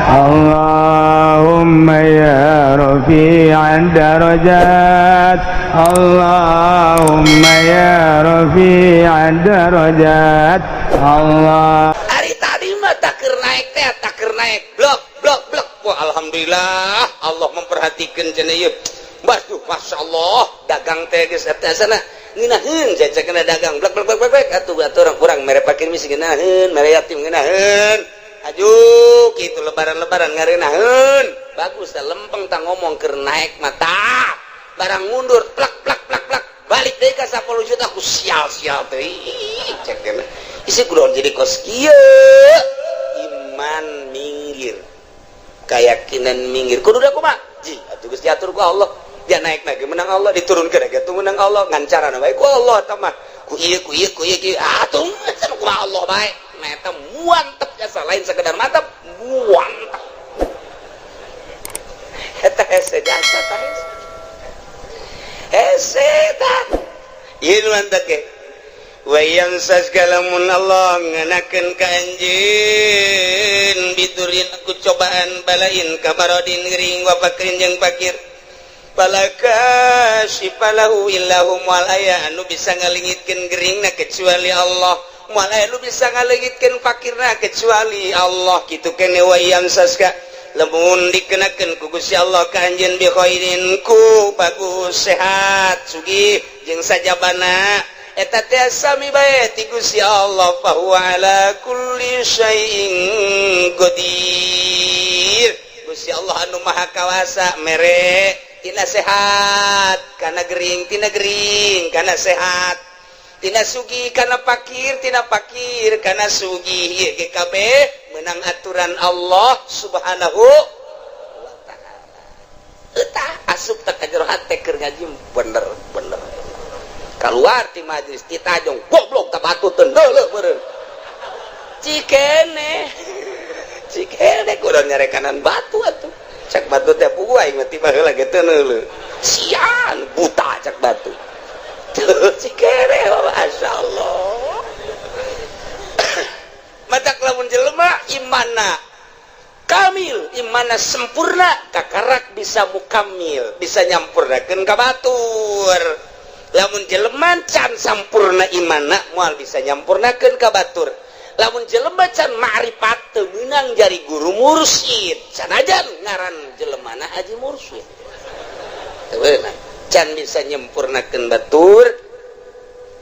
اللهم يا رفيع الدرجات، اللهم يا رفيع الدرجات، الله. Ari tadi mah tah keur naik teh, tah keur naik, blok blok blok. Wah, alhamdulillah Allah memperhatikan cenah ieu. Waduh, masya Allah, dagang teh geus eta sana ngeunaheun cek kena dagang, blok blok blok blok blok. Atuh atuh urang kurang mere fakir miskin ngeunaheun, mere yatim ngeunaheun. Aju kitu lebaran-lebaran ngareunaheun. Bagus tah, lempeng tah ngomong keur naik mata. Barang mundur, plak plak plak plak, balik deui ka 10 juta ku sial-sial teh. Ih, cek kena. Isi kudu jadi kos kieu. Iman minggir. Keyakinan minggir. Kudu da kumaha? Ji, atuh geus diatur ku Allah. Dia naik lagi menang Allah, diturunkeun lagi atuh menang Allah, ngan carana bae ku Allah eta mah. Ku ieu, ku ieu, ku ieu, ku ieu. Atuh kumaha Allah bae. Nah, eta muantep jasa, lain sekedar mantep, muantep. Eta hese jasa tah hese. Hese tah. Ieu nu mantep ge. Wa yamsaska, lamun Allah ngenakeun ka anjeun, bidurrin ku cobaan, balain kamarodin gering, wa fakrin jeung fakir, fala kasyifa lahu illahu, moal aya anu bisa ngalengitkeun geringna kecuali Allah, moal aya anu bisa ngalengitkeun fakirna kecuali Allah. Kitu kene. Wa yamsaska, lamun dikenakeun ku Gusti Allah ka anjeun, bi khairin ku bagus, sehat, sugih jeung sajabana, eta teh sami bae ti Gusti Allah, fa huwa ala kulli syai'in qadir. Gusti Allah anu maha kawasa mere tina sehat kana gering, tina gering kana sehat, tina sugih kana pakir, tina pakir kana sugih. Ieu ge kabeh menang aturan Allah Subhanahu wa Ta'ala. Eta asup tak ka jero hate keur ngaji bener bener, keluar ti majlis ti tajong, goblok tak batu teu meureun. Cikene cikene kudu nyarekanan batu atuh. Cak batu teh, puguh aing mah tiba heula ge teu neuleuh, sian buta, cak batu. Tuh cikene, masyaallah. Matak lamun jelema imana kamil, imana sempurna, kakarak bisa mukamil, bisa nyampurnakeun ka batur. Lamun jelema can sampurna imana, moal bisa nyampurnakeun ka batur. Lamun jelema can ma'rifat, teu meunang jari guru mursyid, sanajan ngaran jelemana haji mursyid, teu meunang, can bisa nyempurnakeun batur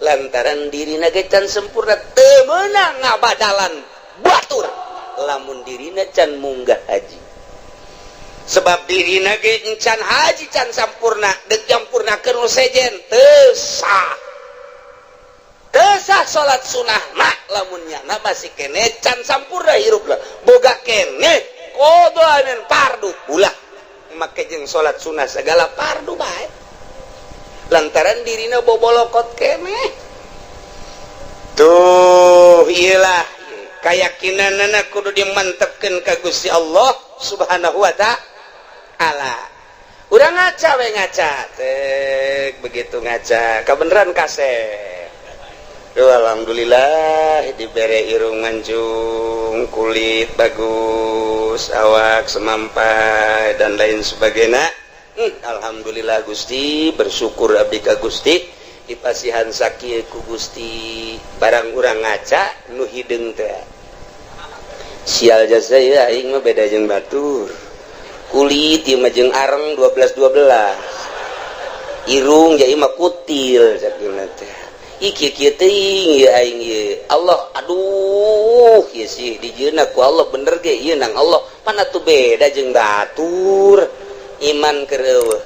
lantaran dirina ge can sempurna. Teu meunang ngabadalan batur lamun dirina can munggah haji, sebab dirina ge can haji, can sampurna. Dek nyampurnakeun nu sejen teu sah, teu sah salat sunah mak lamun nyana masih kene can sampurna hirup lah, boga kene qadha fardu. Ulah make jeung salat sunah segala fardu bae lantaran dirina bobolokot kene. Tuh, iyalah keyakinan kudu dimantepkeun ka Gusti Allah Subhanahu wa Ta'ala. Udah ngaca we, ngaca tek, begitu ngaca kebenaran kasep. Duh, alhamdulillah dibere irung mancung, kulit bagus, awak semampai, dan lain sebagainya. Alhamdulillah Gusti, bersyukur abdi ka Gusti dipasihan sakieu ku Gusti. Barang urang ngaca nu hideung teh, sial jasa ya, aing mah beda jeung batur, kulit ieu mah jeung areng 12 12, irung jadi mah kutil, cak teh. Ih, kieu kieu teuing ieu aing ieu. Allah, aduh, ieu sih dijieunna ku Allah bener ge ieu nang Allah, mana tuh beda jeung batur. Iman keur eueuh,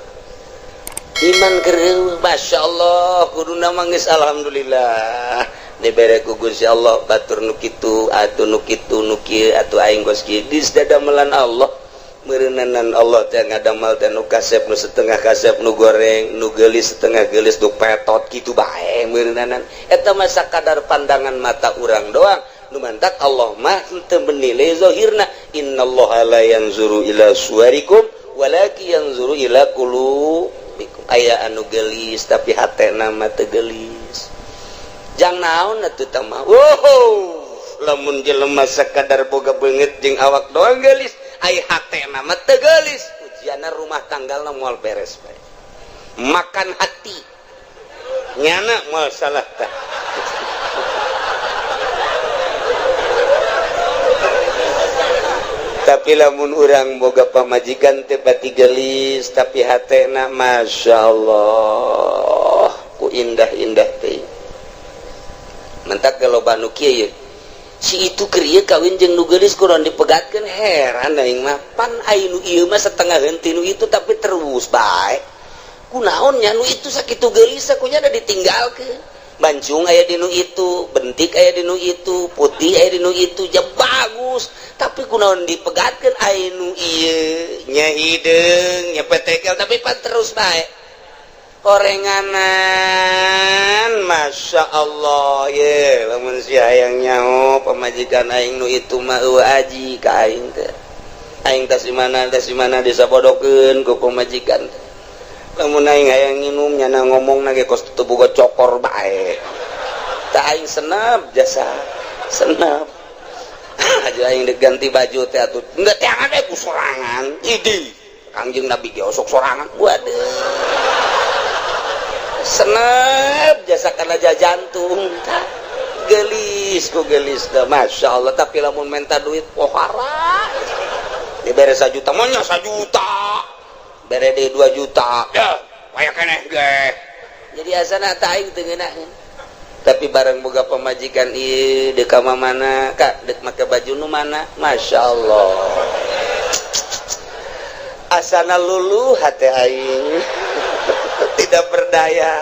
iman keur eueuh. Masya Allah, kuduna mah geus alhamdulillah dibere ku Gusti Allah, batur nu kitu atuh, nu kitu, nu kieu atuh, aing geus kieu geus dadamelan Allah. Meureunanan Allah teh ngadamal teh nu kasep, nu setengah kasep, nu goreng, nu geulis, setengah geulis, nu petot kitu bae meureunanan. Eta mah sakadar pandangan mata urang doang. Nu mantak Allah mah henteu menilai zahirna. Innallaha la yanzuru ila suwarikum walakin yanzuru ila qulubikum. Aya anu geulis tapi hatena mah teu geulis, jang naon atuh tah mah. Wow, lamun jelema sakadar boga beungeut jeung awak doang geulis. Ai hatena mah teu geulis, ujianna rumah tanggalna moal beres bae. Makan hati nyana moal salah tah. Tapi lamun urang boga pamajikan teu pati geulis tapi hatena Masya Allah ku indah-indah teh. Mentak loba nu kieu si itu keur ieu kawin jeung nu geulis kurang dipegatkeun, heran aing mah. Pan ai nu ieu mah setengah heuntih nu itu tapi terus bae. Kunaon nya nu itu sakitu geulis kunya da ditinggalkeun. Bancung aya di nu itu, bentik aya di nu itu, putih aya di nu itu, ja bagus. Tapi kunaon dipegatkeun ai nu ieu nya hideung, nya petekel tapi pan terus bae. Orenganan Masya Allah ye lamun si hayang nyaho pamajikan aing nu itu mah eueuh aji ka aing teh. Aing tas di mana disabodokeun ku pamajikan teh. Lamun aing hayang nginum nyana ngomong ge kos teu boga cokor bae. Tah aing senep jasa senep. Aja aing dek ganti baju teh atuh. Enggak teangan we ku sorangan. Idi Kangjeng Nabi ge osok sorangan. Waduh. Senep jasa kana jantung. Gelis ku gelis dah Masya Allah. Tapi lamun minta duit pohara. Dibere 1 juta, monya 1 juta. Bere deui 2 juta. Ya, aya keneh ge. Jadi asana tah aing teu ngeunaheun. Tapi bareng boga pamajikan ieu deuk ka mana Kak, deuk make baju nu mana? Masya Allah. Asana luluh hate aing. Tidak berdaya.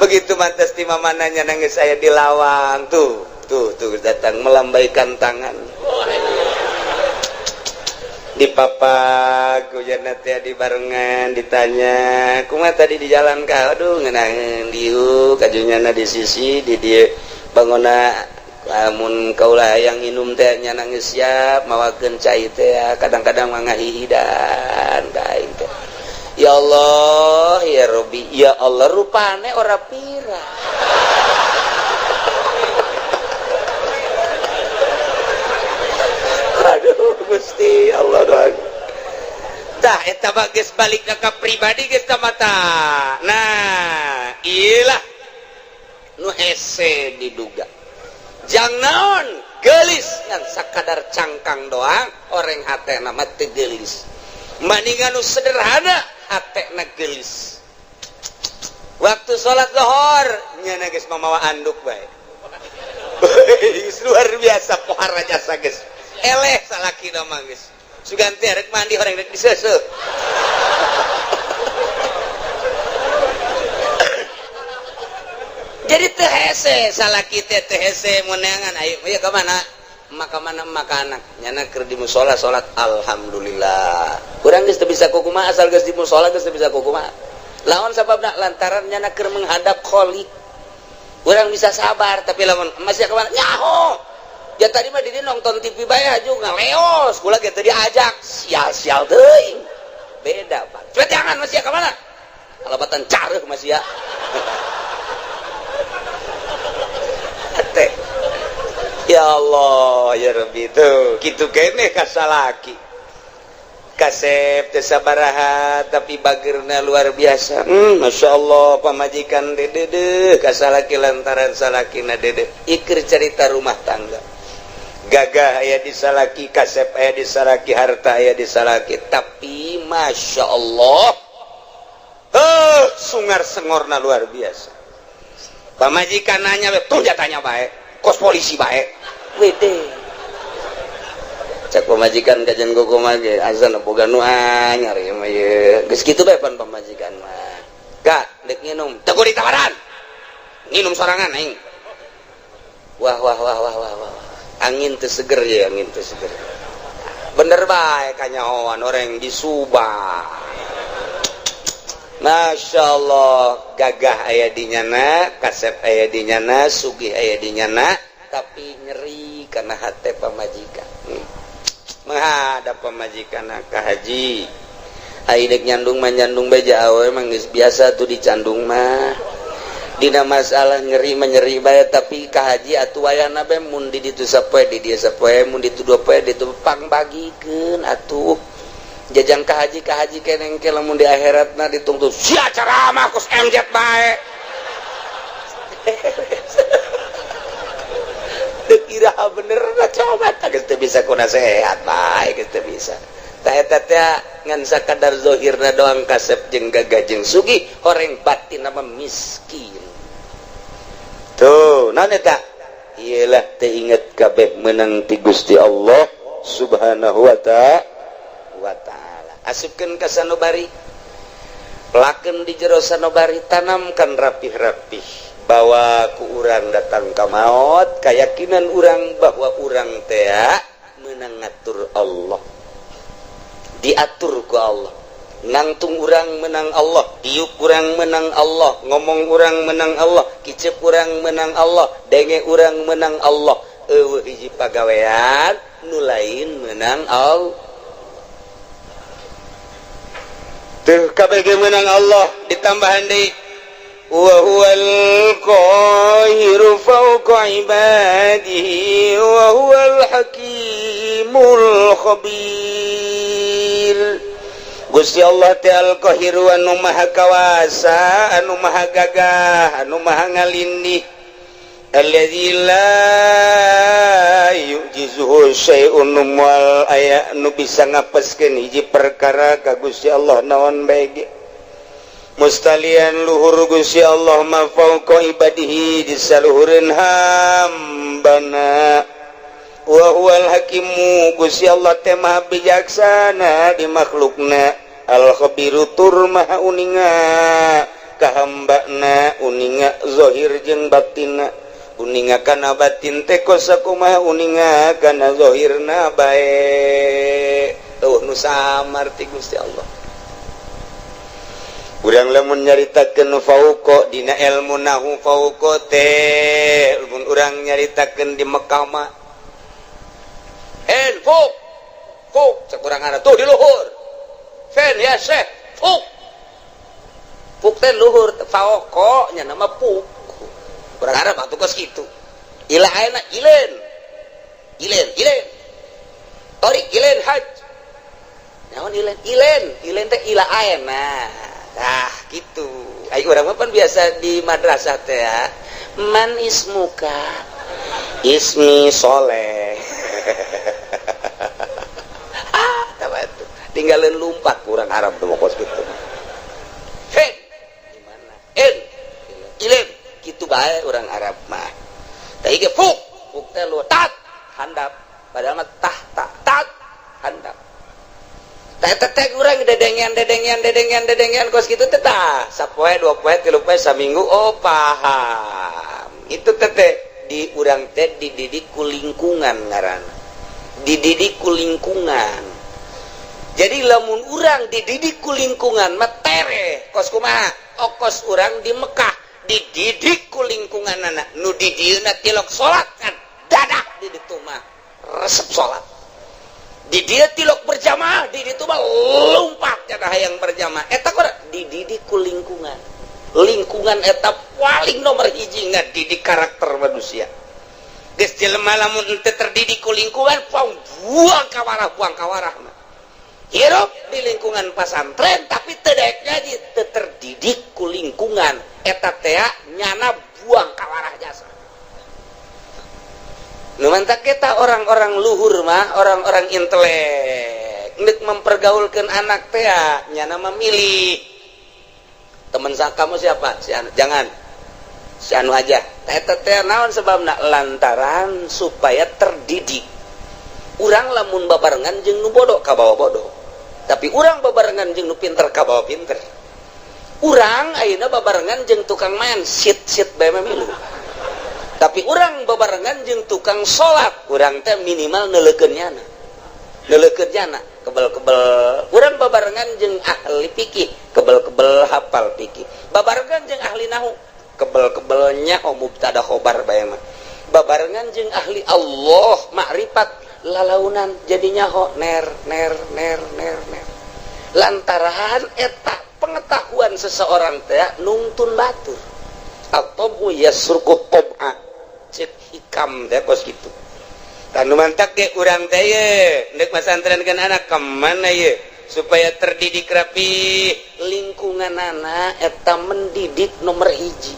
Begitu mantas ti mamananya nangis saya di lawang tuh, tuh, tuh datang melambaikan tangan. Dipapak hujan teh dibarengan ditanya kumaha tadi di jalan ka, aduh ngeunaheun diuk kajunyana di sisi di dieu bangona lamun kaula hayang nginum teh nya nangis siap mawakeun cai teh kadang-kadang mah ngahihidan ka aing teh. Ya Allah ya Rabbi ya Allah rupane ora pira. Aduh Gusti Allah doang. Tah eta mah geus balik ka pribadi geus tah mata. Nah, ieulah nu hese diduga. Jang naon geulis ngan sakadar cangkang doang oreng hatena mah teu geulis. Maningan nu sederhana hatena geulis. Waktu salat lohor nya geus mamawa anduk bae. Luar biasa pohara jasa geus. Eleh salaki mah geus. Sugan teh rek mandi horeng rek diseuseuh. Jadi teu hese salaki teh teu hese meunangan ayo ieu ka mana? Maka mana maka anak nyana keur di musala salat alhamdulillah. Urang geus teu bisa kukumaha asal geus di musala geus teu bisa kukumaha. Lawan sababna lantaran nyana keur menghadap Khalik. Urang bisa sabar tapi lamun masih ka mana? Nyaho. Ya tadi mah didi nonton TV bae aju ngaleos, kula ge teu diajak, sial-sial teuing. Beda, Pak. Cepet jangan masih ka mana? Kalabatan careuh masih ya. Teh. Ya Allah, ya Rabbi tuh, kitu keneh ka salaki. Kasep teu sabaraha tapi bageurna luar biasa. Masya Allah pamajikan dedeuh ka salaki lantaran salakina dedeuh. Iker cerita rumah tangga. Gagah aya di salaki, kasep aya di salaki, harta aya di salaki, tapi Masya Allah sungar sengorna luar biasa. Pamajikan nanya tuh jatanya bae, kos polisi bae. Wede. Cak pamajikan kajian gogo mah ge azan boga nu anyar ieu mah ieu. Geus kitu bae pan pamajikan mah. Kak, deuk nginum, teu kudu ditawaran. Nginum sorangan aing. Wah wah wah wah wah wah. Angin teu seger ya, angin teu seger. Bener bae kanyahoan orang di Subang. Masya Allah, gagah aya di nyana, kasep aya di nyana, sugih aya di nyana, tapi nyeri karena hate pamajikan. Menghadap pamajikan ka haji. Ai dek nyandung mah nyandung bae awe mah geus biasa tuh dicandung mah. Dina masalah nyeri menyeri bae, tapi ka haji atuh wayana bae, mun di ditu sapoe di dieu sapoe, mun ditu dua poe ditu, pangbagikeun atuh jajang ka haji. Ka haji keneng ke lamun di akhiratna ditungtut sia ceramah kos MZ bae. Dek iraha bener na, coba tah geus teu bisa ku nasehat bae, geus teu bisa. Tah, eta teh ngan sakadar zahirna doang kasep jeung gagah jeung sugih, horeng batin nama miskin. Tuh, naon eta? Iyalah, teu inget kabeh menang ti Gusti Allah Subhanahu wa ta'ala. Asupkeun ka sanubari, pelakeun di jero sanubari, tanamkan rapih-rapih bahwa ku urang datang ka maut, keyakinan urang bahwa urang teh menang ngatur Allah, diatur ku Allah. Nangtung urang menang Allah, diuk urang menang Allah, ngomong urang menang Allah, kicep urang menang Allah, denge urang menang Allah. Euweuh hiji pagawean nu lain menang Allah. Tuh, KBG menang Allah. Ditambahan deui, wa huwal qahiru fawqa ibadihi wa huwal hakimul khabir. Gusti Allah teh al-qahiru, anu maha kawasa, anu maha gagah, anu maha ngalindih, alladzi la yu'jizuhu syai'un, moal aya nu bisa ngapeskeun hiji perkara ka Gusti Allah naon bae ge. Mustalian luhur Gusti Allah ma fauqa ibadihi, di saluhureun hambana. Wa huwal hakimu, Gusti Allah teh maha bijaksana di makhlukna, al khabiru, tur maha uninga ka hambana, uninga zahir jeung batinna, uninga kana batin teh kos sakumaha, uninga kana zahirna bae. Euweuh nu samar ti Gusti Allah. Urang lamun nyaritakeun fauqa dina ilmu nahu, fauqa teh mun urang nyaritakeun di Mekah mah en fuk fuk, cek urang ada tuh di luhur. Fen ya syekh, fuk fuk teh luhur, fauqa nya nama fuk. Urang Arab atuh kos kitu. Ila ayeuna ilen ilen ilen torik ilen haj naon, ilen ilen ilen teh ila ayeuna. Tah gitu. Ai urang mah pan biasa di madrasah teh ya. Man ismuka? Ismi Soleh. Ah, tuh. Tinggalin lumpat kurang Arab tuh kos gitu. Fen. Gimana? En. Ilen. Gitu bae orang Arab mah. Tah ge fuk. Fuk teh lu tat handap. Padahal mah tah tak tat handap. Teh teh urang dedengean dedengean dedengean dedengean kos kitu teh, tah sapoe, dua poe, tilu poe, saminggu, oh paham. Itu teh teh di urang teh dididik ku lingkungan, ngaranna dididik ku lingkungan. Jadi lamun urang dididik ku lingkungan mah tere kos kumaha. Okos urang di Mekah dididik ku lingkungan, anak nu di dieuna tilok salat kan dadak di ditu mah resep salat. Di dia tilok berjamaah, di ditu mah lompat cenah hayang berjamaah. Eta kok dididik ku lingkungan. Lingkungan eta paling nomor hiji ngadidik karakter manusia. Geus jelema lamun henteu terdidik ku lingkungan, buang kawarah, buang kawarah mah. Hirup di lingkungan pasantren tapi teu daek ngaji, teu terdidik ku lingkungan, eta teh nyana buang kawarah jasa. Nu mantak kita orang-orang luhur mah, orang-orang intelek nek mempergaulkan anak teh nyana memilih teman kamu siapa, si anu jangan, si anu aja. Eta teh naon sebabna? Lantaran supaya terdidik. Urang lamun babarengan jeung nu bodoh kabawa bodoh, tapi urang babarengan jeung nu pinter kabawa pinter. Urang ayeuna babarengan jeung tukang main sit sit bae mah milu, tapi urang babarengan jeung tukang salat, urang teh minimal neuleukeun nyana, neuleukeun nyana kebel-kebel. Urang babarengan jeung ahli fikih, kebel-kebel hafal fikih. Babarengan jeung ahli nahu, kebel-kebelnya mubtada khobar bae mah. Babarengan jeung ahli Allah makrifat, lalaunan jadinya ho ner ner ner ner ner. Lantaran eta pengetahuan seseorang teh nungtun batur. At-tab'u yasruqu tab'a, cek hikam teh kos kitu. Tanu mantak ge urang teh ye ndek masantrenkeun anak ka mana ye supaya terdidik rapi. Lingkungan anak eta mendidik nomor hiji.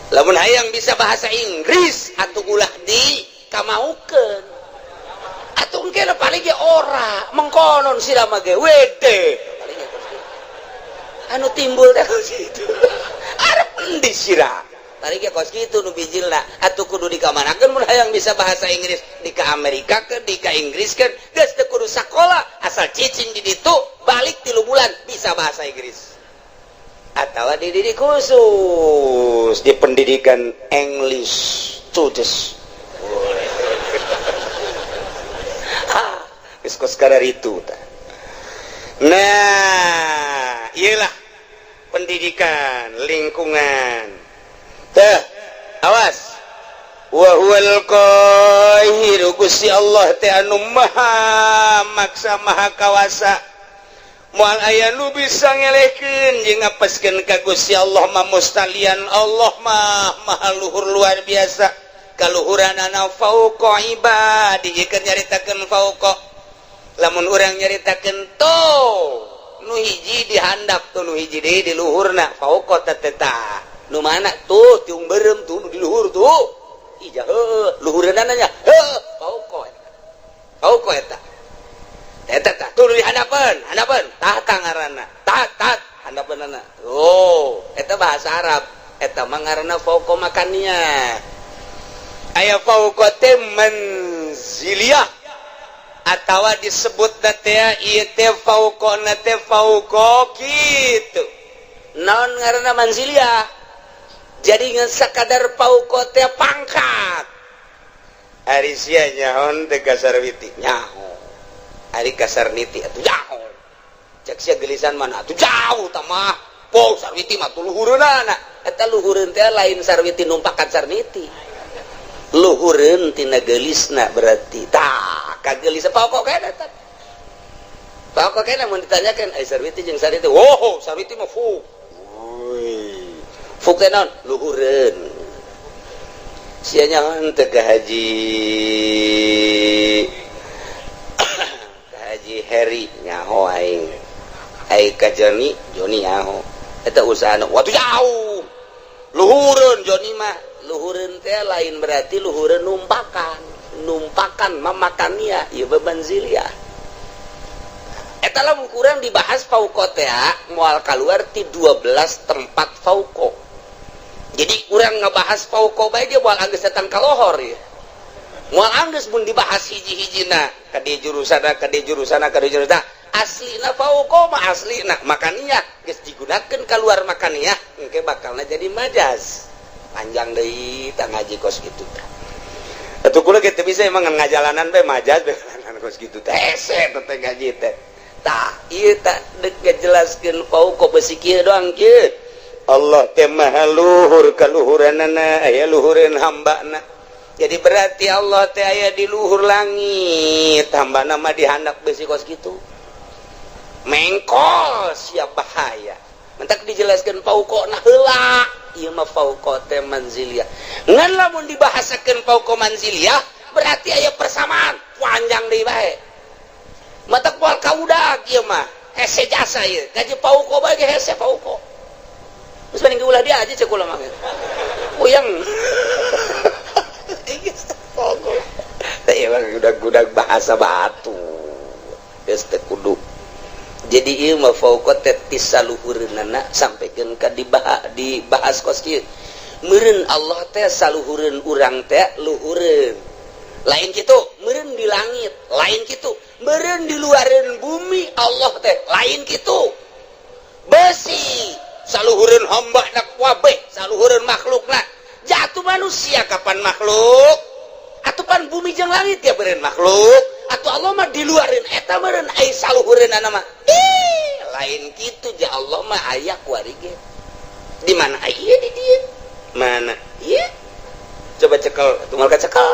Lamun hayang bisa bahasa Inggris atau ulah di kamaukeun atuh, engke paling ge ora mengkonon sira mah ge wede paling ge anu timbul teh kos kitu. Arep endi sira? Tadi ge kos kitu nu bijilna. Atuh kudu dikamanakeun mun hayang bisa bahasa Inggris? Di ka Amerika ke, di ka Inggris ke? Geus teu kudu sakola, asal cicing di ditu, balik 3 bulan bisa bahasa Inggris. Atau dididik khusus di pendidikan English students. Ha, geus kos itu tah. Nah, iyalah pendidikan lingkungan teh. Awas, wa huwal qahiru, Gusti Allah teh anu maha maksa, maha kawasa. Moal aya nu bisa ngelehkeun jeung ngapeskeun ka Gusti Allah mah. Mustalian Allah mah maha luhur, luar biasa kaluhuranana. Fauqa ibadi keur nyaritakeun fauqa. Lamun urang nyaritakeun tuh nu hiji dihandap tuh, nu hiji deui di luhurna, fauqa teh tah nu mana tuh? Tiung berem tuh nu di luhur tuh. Ija heuh, luhureunana nya heuh, fauqa eta, fauqa eta. Eta tah tuh di handapeun, handapeun tah ngaranna, tah tah handapeunana. Oh, eta bahasa Arab. Eta mah ngaranna fauqa makannya. Aya fauqa teh manziliyah atawa disebut teh ieu teh fauqa teh fauqa kitu. Naon ngaranna manziliyah? Jadi ngan sakadar fauqa teh pangkat. Ari sia nyaho teh ka Sarwiti? Nyaho. Ari ka Sarniti atuh jauh? Cek sia gelisan mana atuh jauh tah mah. Po Sarwiti mah tuh luhureunana. Eta luhureun teh lain Sarwiti numpakan Sarniti, luhureun tina geulisna berarti. Tah kagelis pokok kene eta, pokok kene. Mun ditanyakeun ai Sarwiti jeung Sarniti, wow, Sarwiti mah fu fuk teh naon? Luhureun. Sia nyaho teu ka Haji Heri? Nyaho aing. Ai ka Joni? Joni nyaho. Eta usahana waktu jauh, luhureun Joni mah. Luhureun teh lain berarti luhureun numpakan, numpakan mamakannya ieu bebanzilia. Eta lamun kurang dibahas fauqa teh moal keluar ti 12 tempat fauqa. Jadi kurang ngebahas fauqa bae ge moal anggeus datang ka lohor ya, moal anggeus mun dibahas hiji-hijina ka di jurusana, ka di jurusana, ka di jurusana. Aslina fauqa mah aslina makaniah geus digunakeun keluar makaniah, engke bakalna jadi majaz, panjang deui tah ngaji kos kitu tah. Atuh kula ge teu bisa emang ngajalanan bae majaz bae kos kitu teh. Hese teh ngaji teh. Tah ieu tah deuk ngajelaskeun fauqa besi kieu doang kieu. Allah teh maha luhur kaluhuranana, aya luhureun hambana. Jadi berarti Allah teh aya di luhur langit, hambana mah dihandap besi kos kitu mengkol siap bahaya. Mentak dijelaskan fauqa nah heula ieu mah fauqa teh manziliyah. Ngan lamun dibahasakeun fauqa manziliyah berarti aya persamaan, panjang deui bae. Matak moal kaudag ieu mah, hese jasa ieu gaji fauqa bae ge hese fauqa. Geus mending ulah dia aja cek kula mah. Puyeng. Fauqa. Teh emang gudag-gudag bahasa batu. Geus teu kudu. Jadi ieu mah fauqa teh ti saluhureunana sampaikeun ka dibahas kos kieu. Meureun Allah teh saluhureun urang teh luhureun. Lain kitu, meureun di langit, lain kitu. Meureun di luareun bumi Allah teh, lain kitu. Besi saluhureun hamba nak wabeh, saluhureun makhlukna. Jatuh manusia kapan makhluk? Atuh pan bumi jeung langit ya beureun makhluk. Atau Allah mah di luareun eta meureun ai saluhureunana mah. Ih, lain kitu ja Allah mah aya kuari ge. Di mana aya di dieu? Mana? Ieu. Coba cekel, atuh cekel.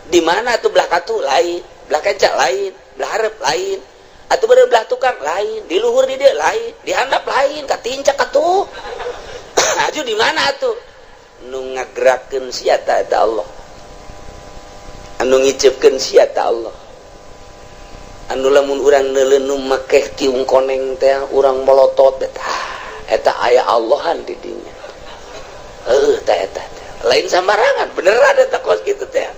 Di mana tuh? Belah katu lain, belah kenca lain, belah hareup lain. Atuh beureun belah tukang lain, di luhur di dieu lain, di handap lain, katincak atuh. Aju di mana tuh? Nu ngagerakeun sia ta eta Allah. Anu ngiceupkeun sia ta Allah. Anu lamun urang neuleun nu makeh tiung koneng teh urang melotot eta eta aya Allahan di dinya. Heuh tah eta teh. Lain sambarangan, beneran eta kos kitu teh.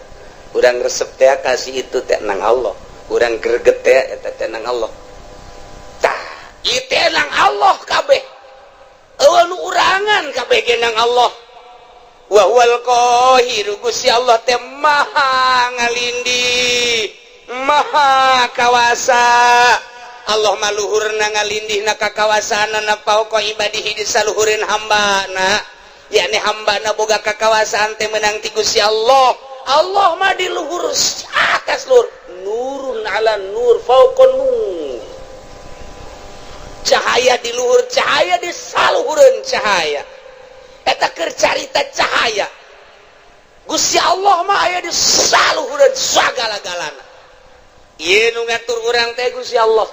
Urang resep teh kasih itu teh nang Allah. Urang greget teh eta teh nang Allah. Tah, ieu teh nang Allah kabeh. Eueuh nu urangan kabeh ge nang Allah. Wa huwal qahiru, Gusti Allah teh maha ngalindih, maha kawasa. Allah mah luhurna ngalindihna kakawasaanana fauqa ibadihi di saluhureun hambana, yakni hambana boga kakawasaan teh menang ti Gusti Allah. Allah mah di luhur atas luhur, nurun ala nur, fauqa nur, cahaya di luhur cahaya, di saluhureun cahaya. Eta keur carita cahaya. Gusti Allah mah aya di saluhureun sagala-galana. Ieu nu ngatur urang teh Gusti Allah,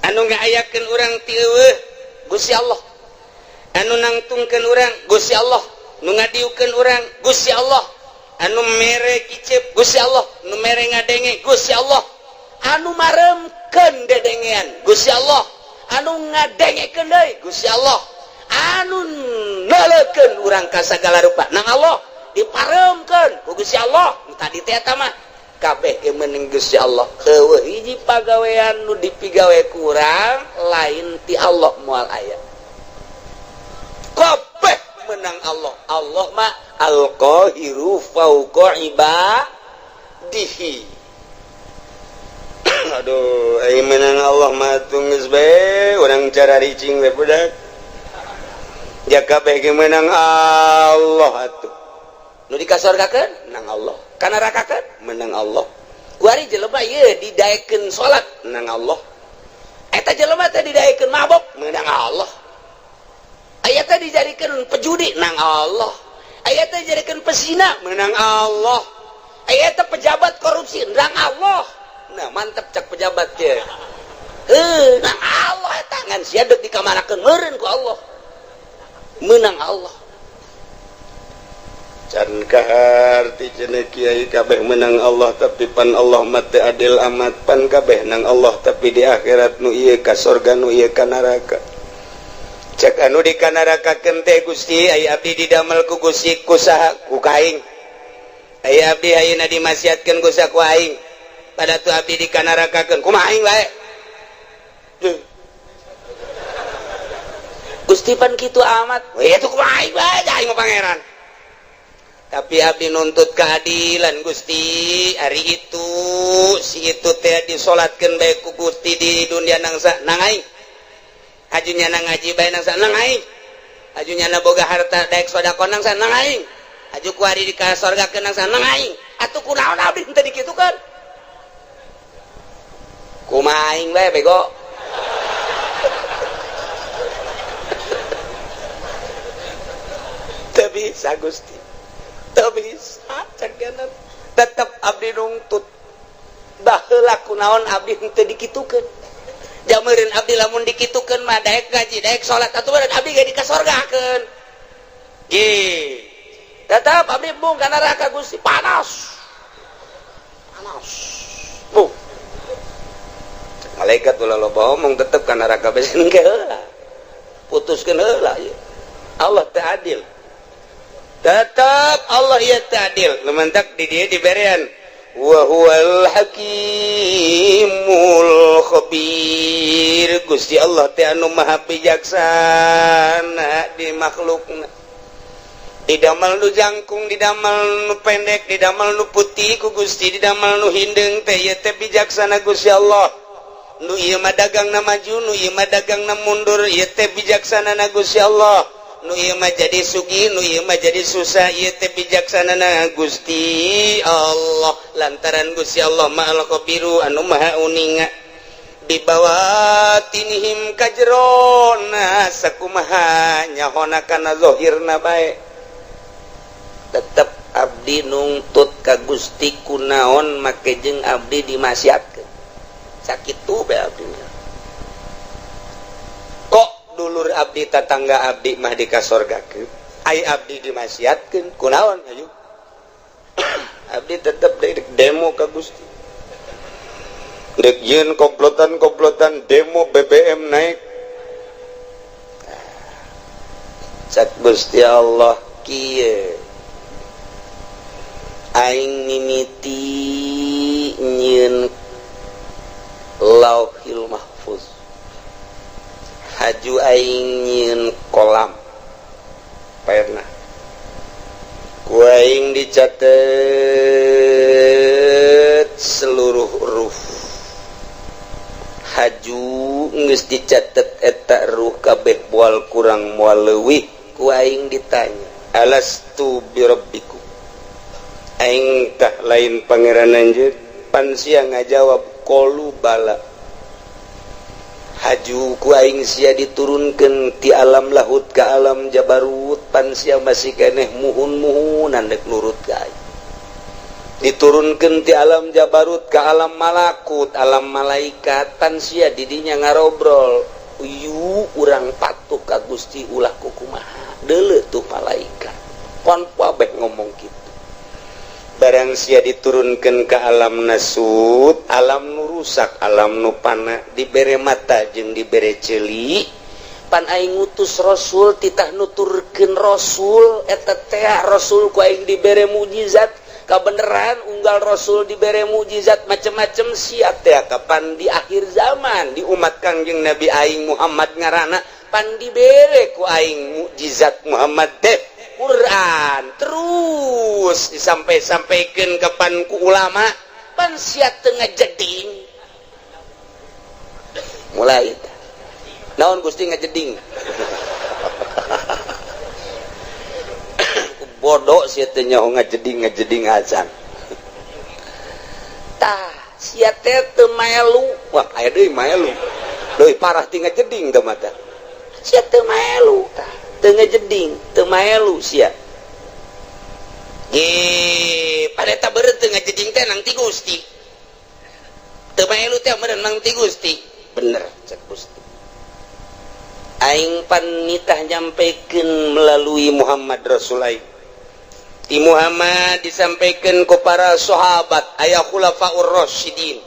anu ngaayakeun urang ti eueuh Gusti Allah, anu nangtungkeun urang Gusti Allah, nu ngadiukeun urang Gusti Allah, anu mere kicep Gusti Allah, nu mere ngadenge Gusti Allah, anu maremkeun dedengean Gusti Allah, anu ngadengekeun deui Gusti Allah, anu neuleukeun urang ka sagala rupa nang Allah, diparemkeun ku Gusti Allah. Nu tadi teh eta mah kabeh ge meunang Gusti Allah. Eueuh hiji pagawean nu dipigawe ku urang lain ti Allah moal aya. Kabeh menang Allah. Allah mah al-qahiru fauqa ibadihi. Aduh, ai menang Allah mah geus bae urang cara ricing we budak. Ja kabeh ge menang Allah atuh. Nu dikasorgakeun nang Allah, kanarakakeun menang Allah. Kuari jelema ieu didaekeun salat nang Allah. Eta jelema teh didaekeun mabok menang Allah. Aya teh dijadikeun pejudi nang Allah. Aya teh dijadikeun pesina menang Allah. Aya teh pejabat korupsi nang Allah. Nah, mantep cak pejabat teh. Heuh, nang Allah eta ngan sia deuk dikamanakeun meureun ku Allah. Menang Allah. Can kaharti cenah kiai kabeh menang Allah, tapi pan Allah mah teu adil amat. Pan kabeh nang Allah, tapi di akhirat nu ieu ka sorga, nu ieu ka neraka. Cek anu di kanarakakeun teh, "Gusti, aya abdi didamel ku Gusti ku saha?" "Ku kaing." "Aya abdi ayeuna dimaksiatkeun ku saha?" "Ku aing." "Pada tu abdi dikanarakakeun kumaha aing bae?" Duh. "Gusti, pan kitu amat." "We itu kumaha aing bae, aing mah pangeran. Tapi abdi nuntut keadilan, Gusti. Ari itu si itu teh disolatkeun bae ku Gusti di dunia nangsa nang aing. Aju nyana ngaji bae nangsa nang aing. Aju nyana boga harta daek sedekah nangsa nang aing. Aju kuari di ka sorgakeun nangsa nang aing. Atuh kunaon abdi henteu dikitukeun? Kumaha aing bae, bego?" Teu bisa, Gusti, teu bisa cek. Tetep abdi nungtut. Baheula kunaon abdi henteu dikitukeun? Jameureun abdi lamun dikitukeun mah daek ngaji, daek salat, atuh meureun abdi ge dikasorgakeun. Ge tetep abdi embung ka neraka, Gusti. Panas panas bu. Malaikat, "Ulah loba omong, tetep ka neraka bae engke heula, putuskeun heula ieu. Allah teu adil." Tetap Allah ieu teu adil. Nu mantak di dieu diberean wa huwal hakimul khabir. Gusti Allah teh anu maha bijaksana di makhlukna, didamel nu jangkung, didamel nu pendek, didamel nu putih ku Gusti, didamel nu hindeung teh, ieu teh bijaksana Gusti Allah. Nu ieu mah dagangna maju, nu ieu mah dagangna mundur, ieu teh bijaksana na Gusti Allah. Nu ieu mah jadi sugih, nu ieu mah jadi susah, ieu teh bijaksana na Gusti Allah, lantaran Gusti Allah mah al-khabiru, anu maha uninga bibawatinihim, kajerona sakumaha nyahona kana zahirna bae. Tetep abdi nungtut ka Gusti, kunaon make jeung abdi dimaksiatkeun? Sakitu bae abdi. Kok dulur abdi tatangga abdi mah dikasorgakeun, ai abdi dimaksiatkeun kunaon ayo. Abdi tetep demo ka Gusti. Dek yeun komplotan-komplotan demo BBM naik. Cak Gusti Allah kieu. Aing mimiti nyieun Lauhil Mahfuz. Haju aing nyieun kolam. Pernah. Ku aing dicatet seluruh huruf. Haju geus dicatet eta ruh kabeh moal kurang moal leuwih. Ku aing ditanya, alastu birabbikum? Aing tah lain pangeran anjeun? Pan sia ngajawab qalu bala. Haju ku aing sia diturunkeun ti alam lahut ka alam jabarut, pan sia masih keneh muhun-muhunan dek nurut ka aing. Diturunkeun ti alam jabarut ka alam malakut, alam malaikat, pan sia didinya ngarobrol. Uyu urang patuh ka Gusti ulah kukumaha. Deuleu tuh malaikat. Pon kabeh ngomong kitu. Barang sia diturunkan ke alam nasut, alam nu rusak, alam nu pana, dibere mata jeung dibere ceuli, pan aing ngutus rasul titah nuturkeun rasul eta teh rasul ku aing dibere mukjizat kabeneran unggal rasul dibere mukjizat macem-macem sia teh kapan di akhir zaman di umat Kangjeng Nabi aing Muhammad ngaranna pan dibere ku aing mukjizat Muhammad teh Quran terus disampai-sampaikan kapan ku ulama pan sia teu ngajeding mulai naon Gusti ngajeding bodoh sia teh nyaho ngajeding ngajeding acan tah sia teh teu maelu wah aya deui maelu leuwih parah ti ngajeding teh mah tah sia teu maelu tah teu ngajeding teu maelu sia ge pada eta beureut teu ngajeding teh nang ti Gusti teu maelu teh meureun nang ti Gusti bener cek Gusti aing pan nitah nyampekeun melalui Muhammad Rasul aing ti Muhammad disampaikan ku para sahabat aya khulafaur rasyidin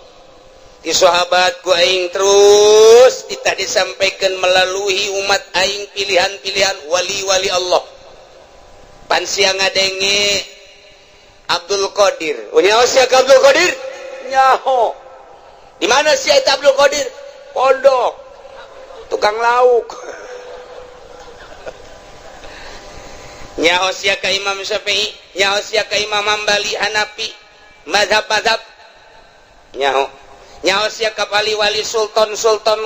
di sahabat ku aing terus kita disampaikan melalui umat aing pilihan-pilihan wali-wali Allah pan sia ngadenge Abdul Qadir nyaho sia ka Abdul Qadir nyaho di mana sia eta Abdul Qadir pondok tukang lauk nyaho sia ka Imam Syafi'i nyaho sia ka Imam Hambali Hanafi mazhab-mazhab nyaho nyaho sia ka wali-wali sultan-sultan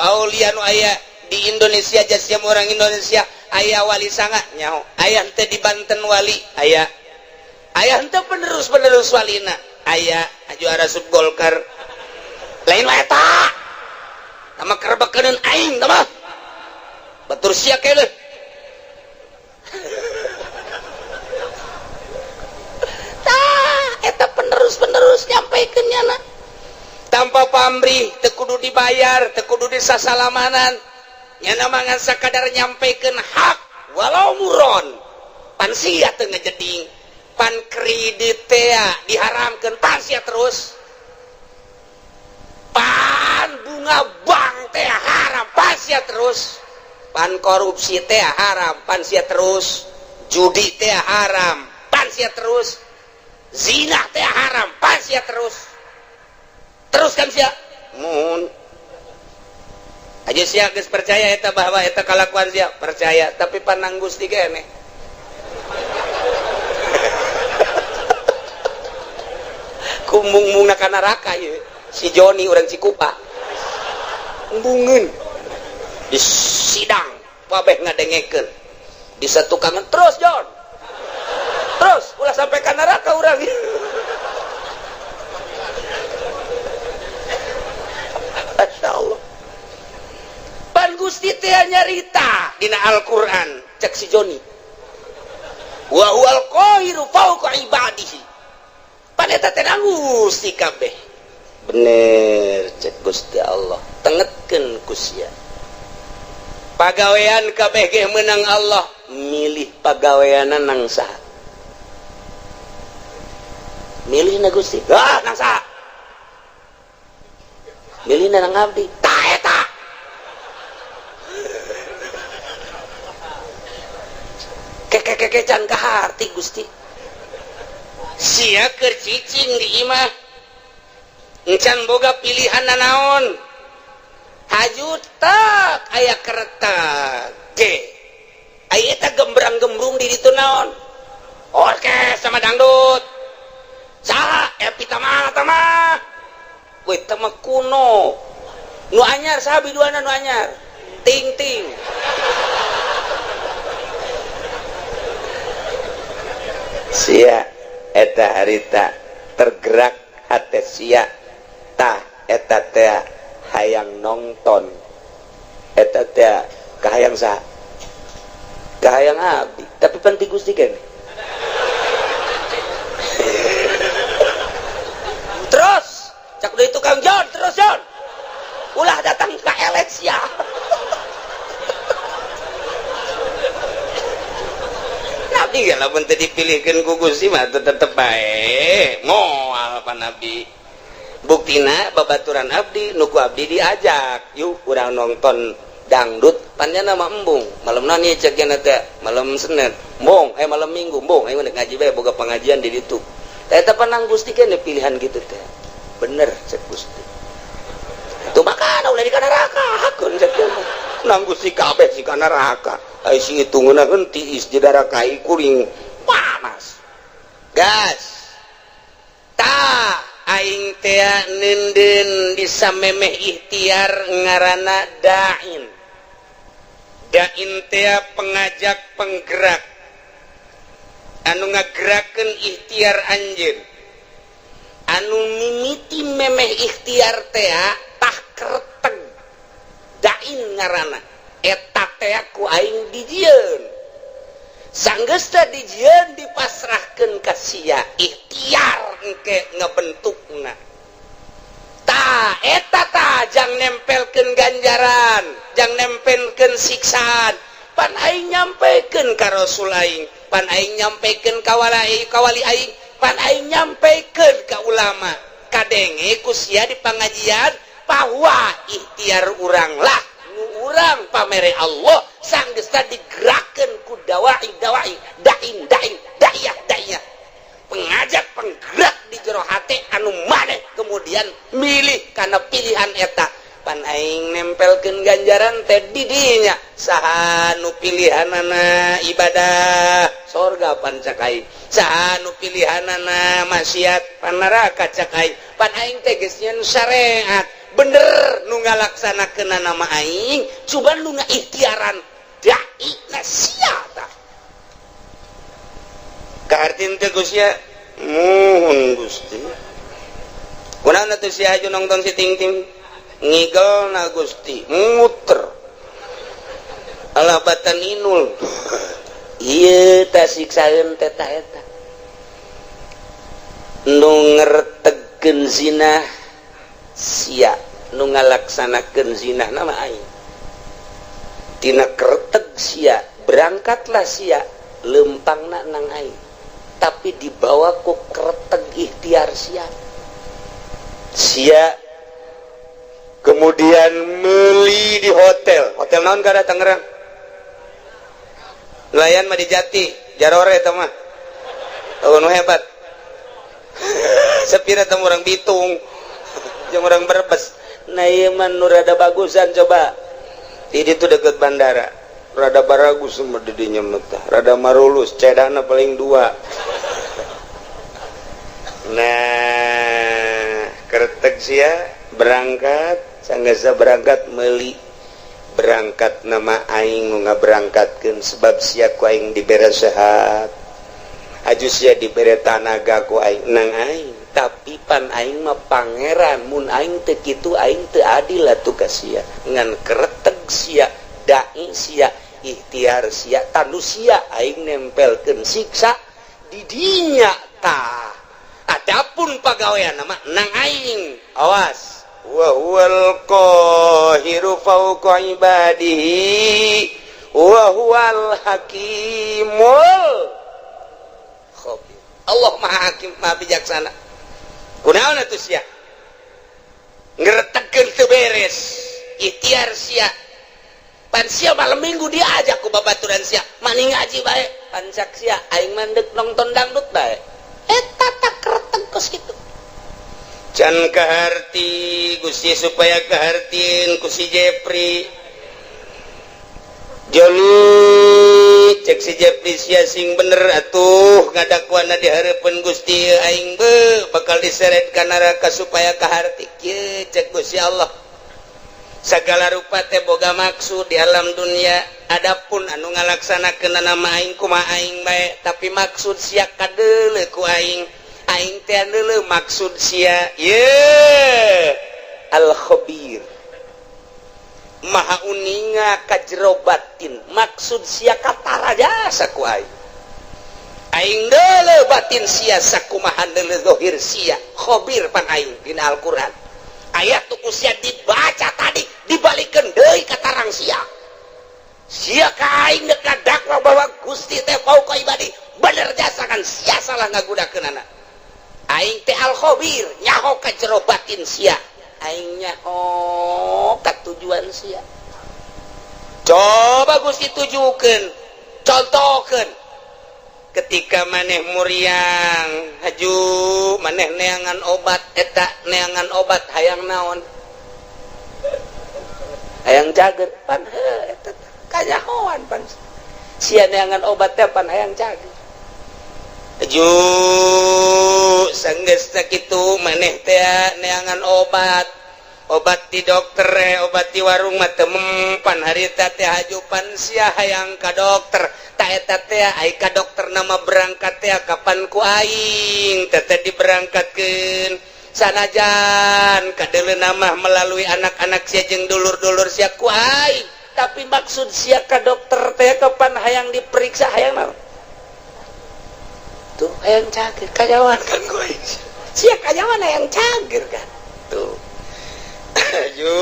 aulia nu aya di Indonesia jasiam orang Indonesia aya wali sanga nyaho aya henteu di Banten wali aya aya henteu penerus-penerus walina aya aju arasup Golkar lain wae eta tama kerbekeun aing tama batur sia keneh tah eta penerus-penerus nyampaikeun nyana tanpa pamrih teu kudu dibayar teu kudu disasalamanan nyana mangan sakadar nyampaikeun hak walau muron pan sia teu ngajeding pan kredit teh diharamkeun pan sia terus pan bunga bank teh haram pan sia terus pan korupsi teh haram pan sia terus judi teh haram pan sia terus zina teh haram pan sia terus terus kan sia mun aja sia geus percaya eta bahwa eta kalakuan sia percaya tapi panang Gusti keneh kumung-mungna ka neraka ieu si Joni urang Cikupa embungeun di sidang kabeh ngadengekeun di satukangan terus Jon terus ulah sampai ka neraka urang. Masya Allah pan Gusti teh nyarita dina Al-Qur'an cek si Joni wa huwal qahiru fawqa ibadihi pan eta teh Gusti kabeh bener cek Gusti Allah tengetkeun ku sia. Pagawean kabeh ge menang Allah, milih pagaweanan nang saha? Milih na Gusti. Ah, nang saha? Milih na nang abdi. Tah eta. Keke-keke can kaharti Gusti. Sia keur cicing di imah. Encan boga pilihan nanaon. Haju tak aya kereta G. Aya eta gembrang-gembrung di ditu naon? Orkes sama dangdut. Saha Epi Tamah tamah. Weh tama kuno. Nu anyar saha biduana nu anyar? Ting-ting. Sia eta harita tergerak hate sia tah eta teh hayang nonton eta teh kahayang saha? Kahayang abdi, tapi penting Gusti kan. Terus cak deui tukang John, terus John. Ulah datang ka Alexia. Nabi ge lamun teu dipilihkeun ku Gusti mah tetep bae moal pa Nabi. Buktina babaturan abdi nu ku abdi diajak, yuk urang nonton dangdut panjana mah embung. Malam naon ieu cek nya teh? Malam Senin. Embung, malam Minggu embung, ayo ngaji bae boga pengajian di ditu. Tah eta panang Gusti keneh pilihan gitu teh. Bener cek Gusti. Itu makana ulah di kana neraka hakeun cek teh. Nang Gusti kabeh si kana neraka. Ai si hitungeuna henteu di neraka kuring panas. Gas. Tah aing teh neundeun bisa memeh ikhtiar ngaranna da'in. Da'in teh pengajak penggerak anu ngagerakeun ikhtiar anjeun. Anu mimiti memeh ikhtiar teh tah kerteg da'in ngaranna. Eta teh ku aing dijieun. Sanggeus teh dijieun dipasrahkeun ka sia ikhtiar engke ngebentukna. Tah eta tah jang nempelkeun ganjaran, jang nempelkeun siksaan. Pan aing nyampekeun ka Rasul aing, pan aing nyampekeun ka wali aing, pan aing nyampekeun ka ulama. Kadenge ku sia di pangajian bahwa ikhtiar urang lah nu urang pamere Allah sanggeus teh digerakkeun ku dawai dawai dain dain da'iyah da'iyah. Pengajak penggerak di jero hate anu maneh kemudian milih karena pilihan eta. Pan aing nempelkeun ganjaran teh di dinya saha nu pilihanana ibadah sorga pan cak aing, saha nu pilihanana maksiat pan neraka cak aing. Pan aing teh geus nyeun syariat bener nu ngalaksanakeun nama aing, cuman nu ngaikhtiaran dai na sia tah. Kahartin teh Gusti muhun Gusti. Kunaon atuh sia aju nonton si ting-ting ngigel na Gusti muter alah batan inul. Ieu tah siksaeun teh tah eta nu ngertegkeun zina sia, nu ngalaksanakeun zina nama aing. Tina kerteg sia berangkatlah sia lempangna nang aing, tapi dibawa ku kerteg ikhtiar sia. Sia kemudian meli di hotel. Hotel naon kada Tangerang? Nelayan mah di Jati, Jarore eta mah. Oh, nu hebat. Sepira teh urang Bitung, jeung urang Brebes. Nah ieu mah nu rada bagusan coba. Di ditu deket bandara. Rada baragus mah di dinya mah tah. Rada marulus, cedana paling dua. Nah, kertek sia berangkat, sanggasa berangkat meuli. Berangkat nama aing nu ngaberangkatkeun sebab sia ku aing dibere sehat. Aju sia dibere tanaga ku aing nang aing, tapi pan aing mah pangeran, mun aing teu kitu aing teu adil atuh ka sia. Ngan kereteg sia, dai sia, ikhtiar sia, tanu sia aing nempelkeun siksa di dinya tah. Adapun pagawean mah nang aing, awas. Wa huwal qahir qahiru fawqa ibadihi wa huwal hakimul khabir. Allah Maha Hakim, Maha Bijaksana. Kunaon atuh sia ngeretegkeun teu beres ikhtiar sia? Pan sia malam Minggu diajak ku babaturan sia, maning ngaji bae. Pan cak sia, aing mandek nonton dangdut bae. Eta tak kereteg kos kitu. Can kaharti Gusti, supaya kahartieun ku si Jepri. Joni, cek si Jepri, sia sing bener atuh ngadakuana di hareupeun Gusti, aing be bakal diseret ka neraka. Supaya kaharti kieu, cek Gusti Allah, segala rupa teh boga maksud di alam dunia. Adapun anu ngalaksanakeun nama aing kumaha aing bae, tapi maksud sia kadeuleu ku aing. Aing teh deuleu maksud sia. Ye al khabir, maha uninga ka jero batin. Maksud sia katara jasa ku aing. Aing deuleu batin sia sakumaha deuleu zahir sia. Khabir pan aing. Dina Al-Qur'an ayat tuh sia dibaca tadi, dibalikeun deui ka tarang sia. Sia ka aing dek dakwa bahwa Gusti teh fauqa ibadi, bener jasa kan sia salah ngagunakeunana. Aing teh al khabir, nyaho ka jero batin sia, aing nyaho ka tujuan sia. Coba Gusti tujukeun, contohkeun ketika maneh muriang haju, maneh neangan obat. Eta neangan obat hayang naon? Hayang cager. Pan heuh, eta kanyahoan pan sia neangan obat teh pan hayang cager. Haju sanggeus kitu, maneh teh neangan obat, obat di dokter, obat di warung mah teu mempan harita teh. Haju pan sia hayang ka dokter. Ta eta teh ai ka dokter nama berangkat teh kapan ku aing teteh diberangkatkeun, sanajan kadeuleu nama melalui anak-anak sia jeung dulur-dulur sia ku aing. Tapi maksud sia ka dokter teh kapan hayang diperiksa, hayang naon tuh? Hayang cager. Kanyahoan kan ku aing sia kanyahoan hayang cager kan tuh. Ayo,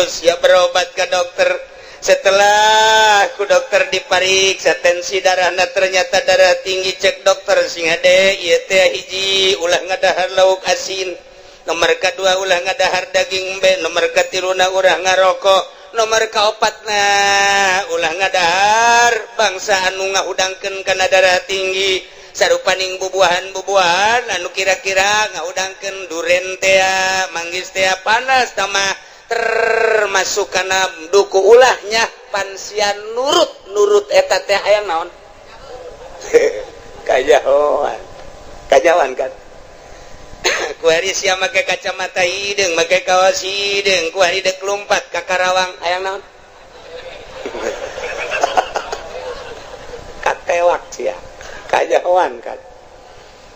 siap berobat ke dokter. Setelah ku dokter dipariksa tensi darahna, ternyata darah tinggi. Cek dokter, sing hade ieu teh, hiji, ulah ngadahar lauk asin, nomor kedua, ulah ngadahar daging embe, nomor katiluna, ulah ngarokok, nomor kaopatna, ulah ngadahar bangsa anu ngahudangkeun kana darah tinggi, sarupaning bubuahan-bubuahan anu kira-kira ngahudangkeun, duren tea, manggis tea, panas tamah termasuk kana duku ulahnya. Pan sia nurut nurut eta teh hayang naon? Kanyahoan, kanyahoan kan kuari sia make kacamata hideung, make kaos hideung, kuari dek lompat ka Karawang, hayang naon? Katewak sia. Kanyahoan kan.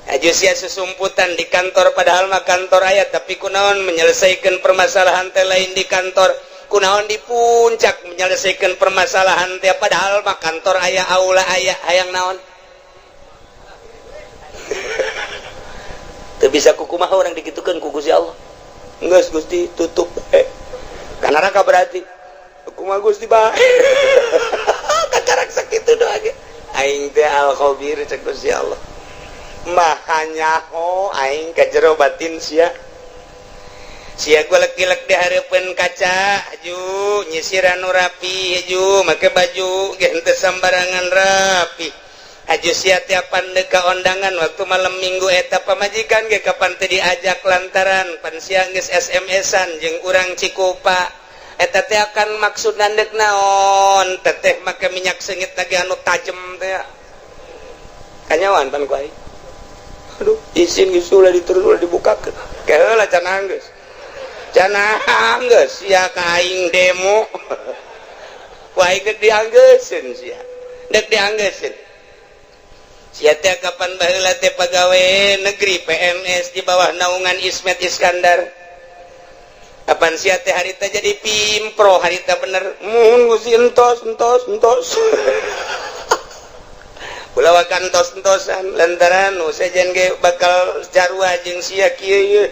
Aju sia susumputan di kantor, padahal mah kantor aya, tapi kunaon menyelesaikan permasalahan teh lain di kantor? Kunaon di puncak menyelesaikan permasalahan teh, padahal mah kantor aya, aula aya? Hayang naon? Teu bisa kukumaha orang dikitukeun ku Gusti Allah. Geus Gusti, tutup eh ka neraka berarti. Kumaha Gusti bae, kakarak sakitu doa ge. Aing teh al khabir, cek Gusti Allah, maha nyaho aing ka jero batin sia. Sia golek-gilek di hareupeun kaca ju, nyisiran nu rapi ju, make baju ge henteu sambarangan rapi. Aju sia tiapan ka ondangan waktu malam Minggu, eta pamajikan ge kapan teu diajak lantaran pan sia geus SMS-an jeung urang Cikupa. Eta teh akan maksud nandek naon? Teteh make minyak seungit lagi anu tajem teh. Kanyahoan pan ku aing. Aduh, izin geus, ulah diterus, ulah dibukakeun. Keheula, can anggeus, can anggeus sia ka aing demo. Ku aing dek dianggeuseun sia, dek dianggeuseun sia teh. Kapan baheula teh pagawe negeri PNS di bawah naungan Ismet Iskandar. Kapan sia teh harita jadi pimpro, harita bener mun Gusti, entos entos entos. Ulah wakan entos-entosan lantaran nu sejen ge bakal jarua jeung sia kieu. Ye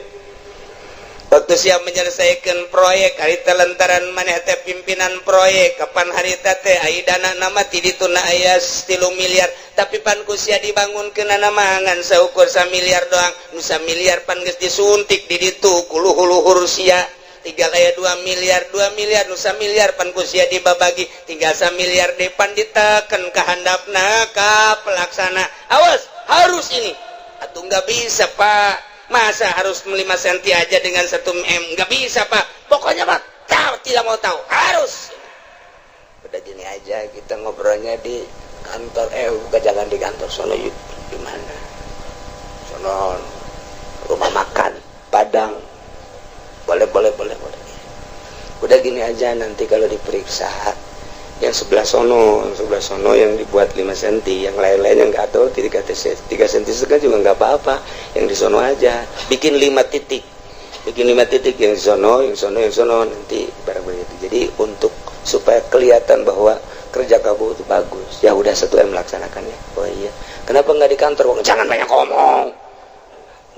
Waktu siap menyelesaikan proyek harita, lantaran maneh teh pimpinan proyek, kapan harita teh ai dana nama ti dituna aya 3 miliar, tapi pan ku sia dibangun kena nama ngan saukur miliar doang. Nu miliar pan geus disuntik di ditu ku luhur-luhur sia, tinggal aya 2 miliar. 2 miliar, nu miliar pan ku sia dibabagi, tinggal miliar depan diteken ke handapna ka pelaksana, "Awas, harus ini." "Atau nggak bisa, Pak. Masa harus 5 cm aja dengan 1 m? Nggak bisa, Pak." "Pokoknya, Pak, tahu tidak mau tahu, harus." "Udah, gini aja, kita ngobrolnya di kantor." "Eh, bukan, jangan di kantor sono." "Yuk, di mana?" "Sono, rumah makan Padang." "Boleh, boleh, boleh, boleh." "Udah, gini aja, nanti kalau diperiksa yang sebelah sono, sebelah sono yang dibuat 5 cm, yang lain-lain yang nggak tahu 3 3 cm setengah juga nggak apa-apa. Yang di sono aja bikin 5 titik, bikin 5 titik, yang di sono, yang sono, yang sono, nanti barang begitu. Jadi untuk supaya kelihatan bahwa kerja kamu itu bagus." "Ya udah, 1 m melaksanakannya." "Oh iya, kenapa nggak di kantor?" "Jangan banyak ngomong,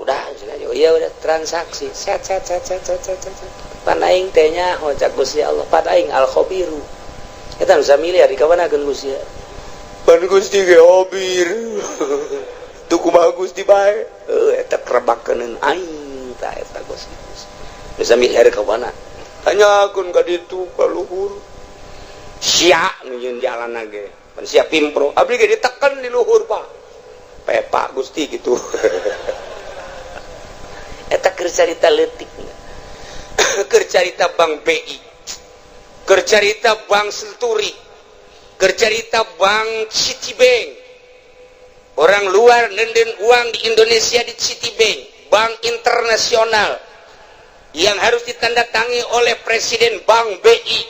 udah." "Oh iya, udah." Transaksi, set set set set set set set. Pan aing teh nyaho cak Gusti Allah, pan aing al khabiru. Eta nu miliar di kawan Gusti, pan Gusti ge khabir tuh. "Kumaha Gusti bae?" "Heuh, eta kerebakeun aing tah eta Gusti. Bisa miliar ka mana?" Tanyakeun ka ditu ka luhur sia nu jalan ge pan sia pimpro, abdi ge ditekan di luhur, Pak. Pepa Gusti gitu. Eta keur carita leutik, keur carita Bank BI, keur carita Bank Century, keur carita Bank Citibank. Orang luar nenden uang di Indonesia di Citibank, bank internasional yang harus ditandatangi oleh Presiden Bank BI.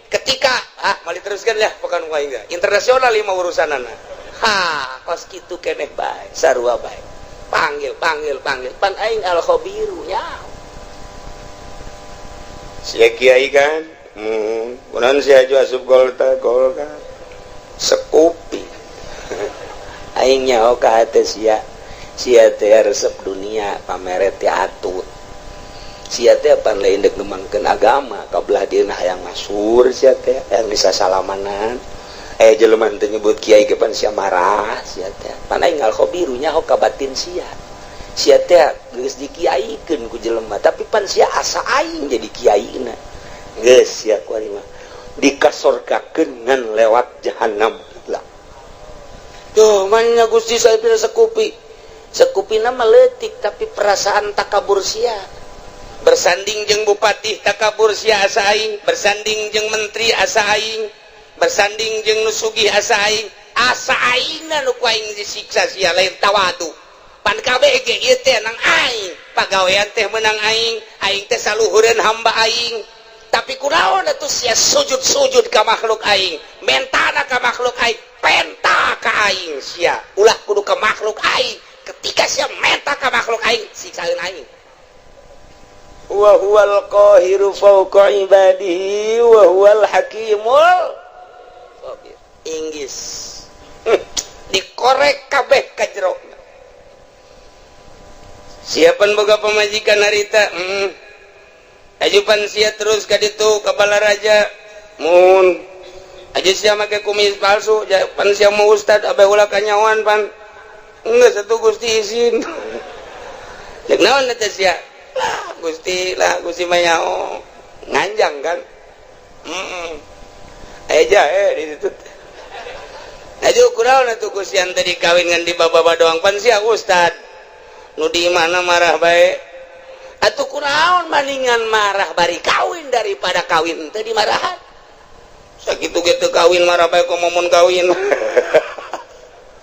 Ketika ah mau diteruskan ya, bukan enggak internasional lima urusan anak. Ha, kos kitu keneh bae, sarua bae. Panggil, panggil, panggil, pan aing al khabiru nya. Sia kiai kan? Kunaon sia aju asup Golkar? Golkar sekupi. Aing nyaho ka hate sia, sia teh resep dunia, pamere teh atut. Sia teh pan lain dek ngembangkeun agama, kabelah dieuna hayang masur. Sia teh hayang bisa salamanan, eh jelema teh nyebut kiai ge pan sia marah. Sia teh pan aing al khabiru, nyaho ka batin sia. Sia teh geus dikiaikeun ku jelema, tapi pan sia asa aing jadi kiaina. Geus sia kuari mah dikasorgakeun ngan lewat jahanam lah. Tuh, mana Gusti, saya pilih sekupi. Sekupi nama leutik, tapi perasaan takabur sia. Bersanding jeung bupati takabur sia asa aing, bersanding jeung menteri asa aing, bersanding jeung nu sugih asa aing, asa aingna nu ku aing disiksa sia lain tawadu. Pan kabeh ge ieu teh nang aing, pagawean teh menang aing, aing teh saluhureun hamba aing. Tapi kunaon atuh sia sujud-sujud ka makhluk aing, mentana ka makhluk aing, penta ka aing sia. Ulah, kudu ka makhluk aing. Ketika sia menta ka makhluk aing, siksaeun aing. Wa huwal qahiru fawqa ibadihi wa huwal hakimul khabir. Inggis dikorek kabeh ka jero. Siapan boga pamajikan harita? Ajupan sia terus ka ditu ka Balaraja mun aja sia make kumis palsu. Pan sia mau ustad, abeh ulah kanyawan. Pan geus atuh Gusti izin. Cek naon eta sia? "Lah Gusti, lah Gusti mah nyaho." Nganjang kan? Heeh, aya jahe di ditu. Aju kunaon atuh Gusti yang tadi kawin ngan di baba doang? Pan sia ustad nu di mana marah bae. Atuh kunaon, maningan marah bari kawin daripada kawin teu dimarahan. Sakitu ge teu kawin marah bae, komo mun kawin.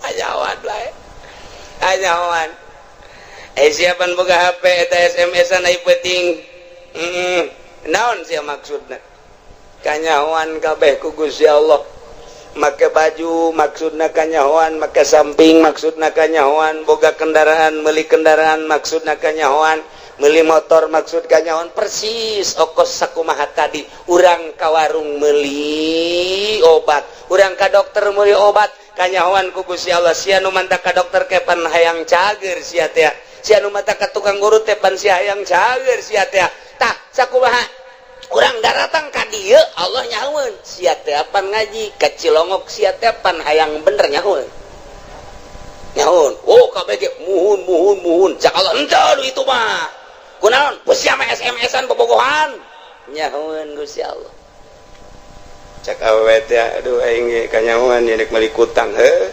Ajawan bae, ajawan. Eh, siapan boga HP eta SMS-an ai penting? Naon sia maksudna? Kanyahoan kabeh ku Gusti Allah. Make baju maksudna kanyahoan, make samping maksudna kanyahoan, boga kendaraan, meuli kendaraan maksudna kanyahoan, beli motor maksud kanyahoan. Persis okos sakumaha tadi, urang ka warung meuli obat, urang ka dokter meuli obat, kanyahoan ku Gusti Allah. Sia nu mantap ka dokter kepan hayang cager sia teh. Sia nu mata ka tukang urut teh pan sia hayang cager sia teh. Tah, sakumaha urang daratang ka dieu, Allah nyahoeun sia teh pan ngaji ka Cilongok, sia teh pan hayang bener, nyahoeun nyahoeun. Oh, kabeh ge muhun muhun muhun. Cak Allah, henteu itu mah. Kunaon sia mah SMS-an, bobogohan? Nyahoeun Gusti Allah. Cak awewe teh, aduh, aing ge kanyahoan ieu rek meuli kutang heuh.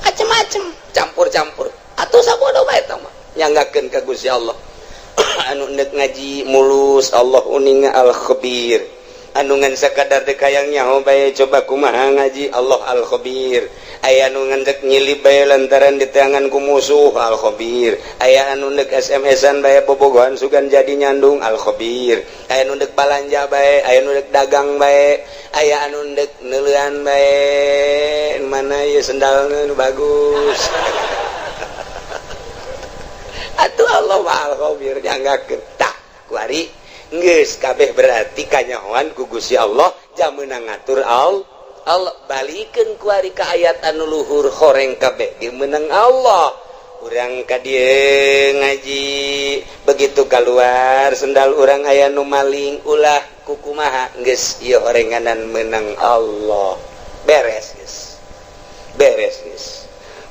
Macem-macem, campur-campur atuh, sabodo bae eta mah. Nyanggakeun ka Gusti Allah. Anu ndek ngaji mulus, Allah uninga, Al Khabir. Anu ngan sakadar dek hayang nyaho bae, coba kumaha ngaji, Allah Al Khabir. Aya anu ngan dek nyilip bae lantaran diteangan ku musuh, Al Khabir. Aya anu ndek SMS-an bae, bobogohan sugan jadi nyandung, Al Khabir. Aya anu ndek balanja bae, aya anu ndek dagang bae, aya anu ndek neuleuan bae, mana ieu sendalna nu bagus. Atuh Allah Al Khabir, nyanggakeun. Tah, kuari geus kabeh berarti kanyahoan ku Gusti Allah, jam meunang ngatur Allah. Allah balikeun kuari ka ayat anu luhur, horeng kabeh ge meunang Allah. Urang ka dieu ngaji, begitu keluar sendal urang aya nu maling, ulah kukumaha, geus ieu horenganan meunang Allah, beres geus, beres geus.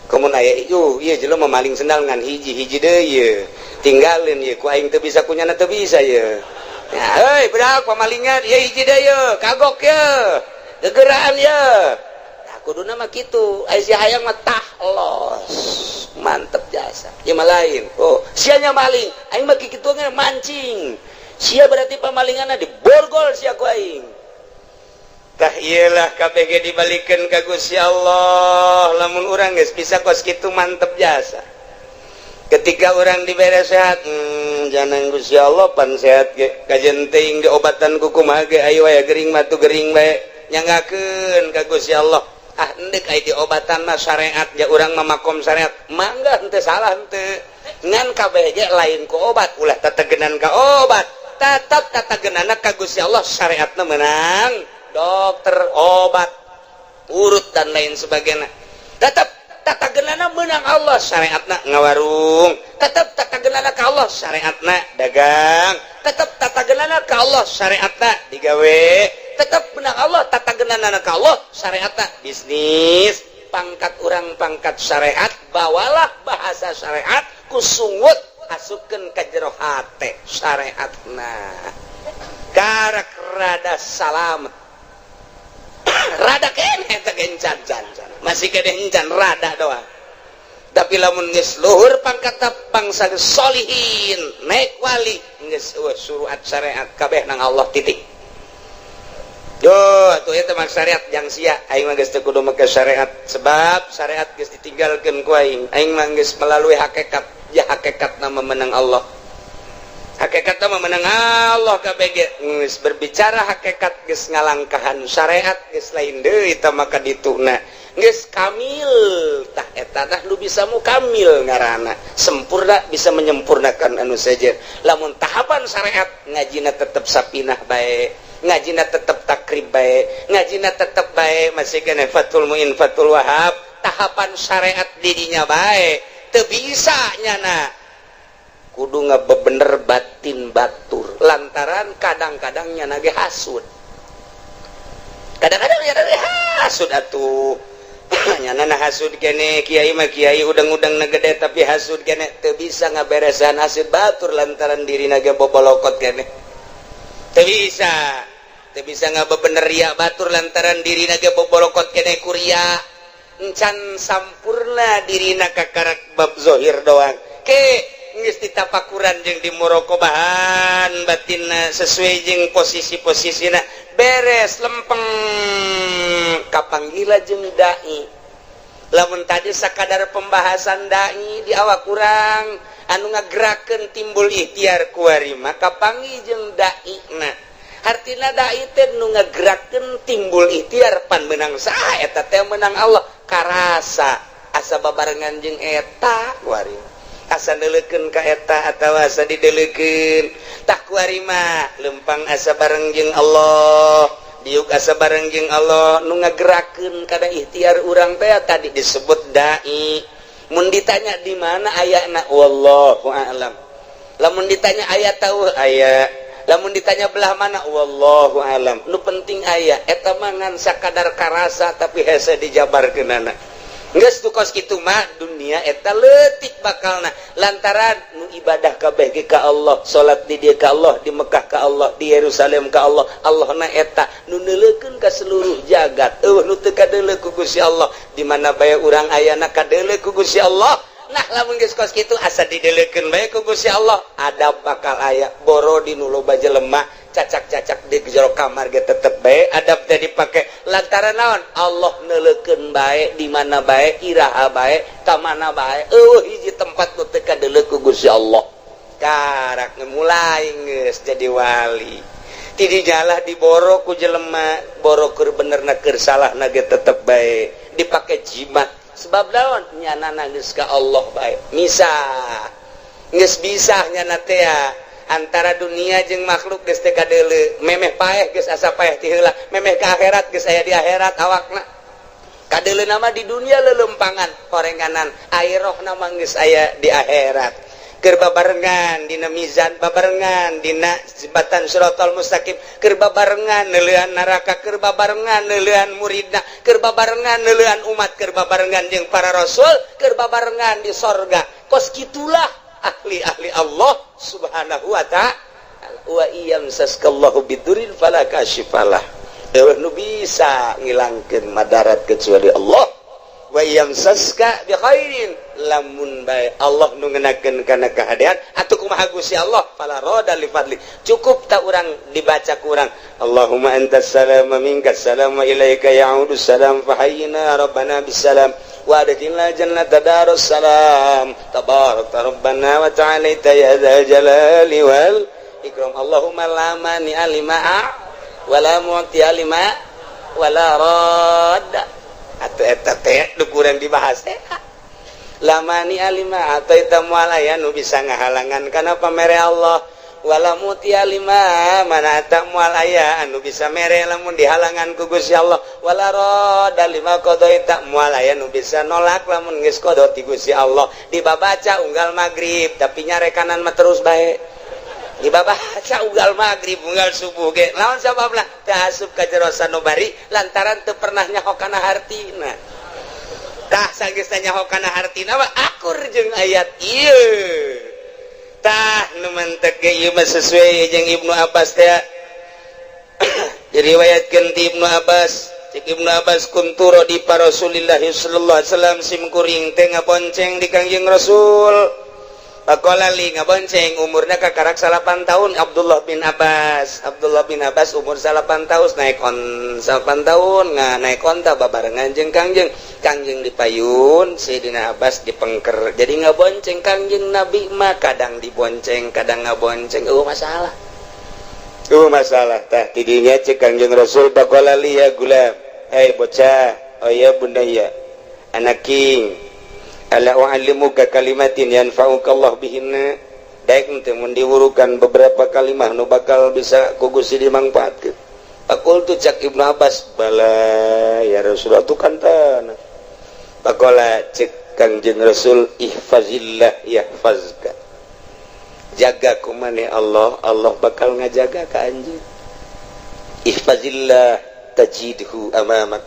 Komun aya ieu ieu jelema maling sendal ngan hiji, hiji deui ieu tinggalin ieu, ku aing teu bisa, kunyana teu bisa ieu. Ya, heuy budak pamalingan ieu, hiji deui ieu, kagok ieu, gegeraan ieu. Nah, kuduna mah kitu. Aya si hayang mah tah los. Mantep jasa. Ieu mah lain. Oh, sianya maling, aing mah kitu mancing. Sia berarti pamalinganna diborgol sia ku aing. Tah, iyalah, KBG dibalikan ka Gusti Allah. Lamun urang geus bisa kos kitu, mantep jasa. Ketika orang dibere sehat, jangan Gusti Allah, pan sehat ge kajen teuing diobatan ku kumaha ge, ayo aya gering mah gering bae, nyanggakeun ka Gusti Allah. Ah, endek aya diobatan mah syariat ya, urang mah makom syariat, mangga, henteu salah henteu. Ngan kabeh ge lain ku obat, ulah tetegenan ka obat, tetap tatagenana ka Gusti Allah. Syariatna menang dokter, obat urut dan lain sebagainya, tetap tatagenana menang Allah. Syariatna ngawarung, tetap tatagenana ka Allah. Syariatna dagang, tetap tatagenana ka Allah. Syariatna digawe, tetap menang Allah. Tatagenana ka Allah. Syariatna bisnis. Pangkat orang pangkat syariat, bawalah bahasa syariat, kusungut asupkeun ka jero hate syariatna, karak rada salam, rada kene teh encan can can, masih kene encan, rada doang. Tapi lamun geus luhur pangkat bangsa solihin, naik wali, geus suruhat syariat kabeh nang Allah, titik. Yo, atuh eta mah syariat jang sia. Aing mah geus teu kudu make syariat, sebab syariat geus ditinggalkeun ku aing. Aing mah geus melalui hakikat. Ya, hakikat nama menang Allah. Hakikat nama menang Allah KBG. Geus berbicara hakikat, geus ngalangkahan syariat, geus lain deui eta maka dituna. Geus kamil tah, eta tah nu bisa mukamil ngaranna. Sempurna, bisa menyempurnakan anu sejen. Lamun tahapan syariat, ngajina tetep sapinah bae, ngajina tetep takrib bae, ngajina tetep bae, masih kena Fathul Muin, Fathul Wahab, tahapan syariat dirinya bae teu bisa nyana, kudu ngabebener batin batur, lantaran kadang-kadang nyana ge hasud, kadang-kadang nyana ge hasud atuh. Nyana na hasud kene, kiai mah kiai udang-udang na gede, tapi hasud kene, teu bisa ngaberesan hasud batur lantaran dirina ge bobolokot kene. Teu bisa, teu bisa ngabebener ria batur lantaran dirina ge bobolokot kene kuria, encan sampurna dirina, kakarak bab zohir doang. Ke geus ditapakuran jeung di muroqobahan batinna sesuai jeung posisi-posisina, beres, lempeng, kapanggila jeung dai. Lamun tadi sakadar pembahasan dai di awak kurang anu ngagerakeun timbul ikhtiar, kuari mah kapanggih jeung dai na. Hartina dai teh nu ngagerakeun timbul ikhtiar. Pan menang saha eta teh? Menang Allah. Karasa asa babarengan jeung eta kuari, asa neuleukeun ka eta atawa asa dideleukeun. Tah, kuari mah lempang asa bareng jeung Allah, diuk asa bareng jeung Allah. Nu ngagerakeun kana ikhtiar urang teh tadi disebut dai. Mun ditanya di mana ayana, wallahu a'lam. Lamun ditanya aya tahu aya, lamun ditanya belah mana, wallahu alam. Nu penting aya. Eta mah ngan sakadar karasa, tapi hese dijabarkeunana. Geus tuh, kos kitu mah dunia eta leutik bakalna, lantaran nu ibadah kabeh ge ka Allah, salat di dieu ka Allah, di Mekah ka Allah, di Yerusalem ka Allah. Allah na eta nu neuleukeun ka seluruh jagat. Euweuh nu teu kadeuleu ku Gusti Allah. Di mana bae urang ayana, kadeuleu ku Gusti Allah. Nah, lamun geus kos kitu, asa dideleukeun bae ku Gusti Allah, adab bakal aya. Boro di nu loba jelema, cacak-cacak di jero kamar ge tetep bae adab teh dipake. Lantaran naon? Allah neuleukeun bae, di mana bae, iraha bae, ka mana bae. Euweuh hiji tempat nu teu kadeuleu ku Gusti Allah. Karak mulai geus jadi wali. Ti dijalah diboro ku jelema, boro keur benerna keur salahna ge tetep bae dipake jimat. Sebab naon? Nyana geus ka Allah bae, misah geus bisa nyana teh antara dunia jeung makhluk, geus teu kadeuleu. Memeh paeh geus asa paeh ti heula, memeh ka akhirat geus aya di akhirat. Awakna kadeuleu nama di dunia lelempangan horenganan, ari rohna mah geus aya di akhirat. Keur babarengan dina mizan, babarengan dina jembatan Siratal Mustaqim, keur babarengan neuleuan neraka, keur babarengan neuleuan muridna, keur babarengan neuleuan umat, keur babarengan jeung para rasul, keur babarengan di sorga. Kos kitulah ahli-ahli Allah Subhanahu wa Ta'ala. Wa iyamsaskallahu bidurin fala kashifalah, euweuh nu bisa ngilangkeun madarat kecuali Allah. Wa yamsaska bi khairin, lamun bae Allah nu ngenakeun kana kahadean atuh kumaha Gusti Allah, fala rada li fadli. Cukup tak urang dibaca ku urang, Allahumma antas salam, minkas salam, wa ilaika ya'udu salam, fahayyina rabbana bisalam wa adkhilna jannata darus salam, tabarakta rabbana wa ta'alaita ya dzal jalali wal ikram. Allahumma la mani'a lima wala mu'tiya lima wala radda. Atau eta teh nu kurang dibahas teh, la mani'a lima a'thaita, moal aya nu bisa ngahalangan kana pamere Allah, wala mu'tiya lima mana'ta, moal aya anu bisa mere lamun dihalangan ku Gusti Allah, wala radda lima qadaita, moal aya nu bisa nolak lamun geus qada ti Gusti Allah. Dibabaca unggal magrib, tapi nyarekanan mah terus bae dibabaca unggal magrib, unggal subuh ge. Lawan sababna? Teu asup ka jero sanubari, lantaran teu pernah nyaho kana hartina. Tah, sanggeus nyaho kana hartina mah akur jeung ayat ieu. Tah, nu mentek ge ieu mah sesuai jeung Ibnu Abbas teh. Diriwayatkeun ti Ibnu Abbas, cek Ibnu Abbas, kuntu radifa Rasulillah sallallahu alaihi wasallam, sim kuring teh ngabonceng di Kangjeng Rasul. Pakola li ngabonceng, umurnya kakarak 9 tahun Abdullah bin Abbas. Abdullah bin Abbas umur 9 tahun naik on 9 tahun nggak naik onta babarengan jeung Kangjeng. Kangjeng dipayun, Sayyidina Abbas dipengker, jadi ngabonceng Kangjeng Nabi mah, kadang dibonceng, kadang ngabonceng. Oh, masalah, oh, masalah. Tah, tidinya cek Kangjeng Rasul, pakola li ya gulam, hei bocah, oh ya bunaya, anak king, ala u'allimuka kalimatin yanfa'uka Allah bihinna, daek teu mun diwurukan beberapa kalimah nu bakal bisa ku Gusti dimangfaatkeun? Faqultu, cak Ibnu Abbas, bala ya Rasulullah, tu kan tanah. Faqala, cek Kangjeng Rasul, ihfazillah yahfazka, jaga ku maneh Allah, Allah bakal ngajaga ka anjeun. Ihfazillah tajidhu amamak,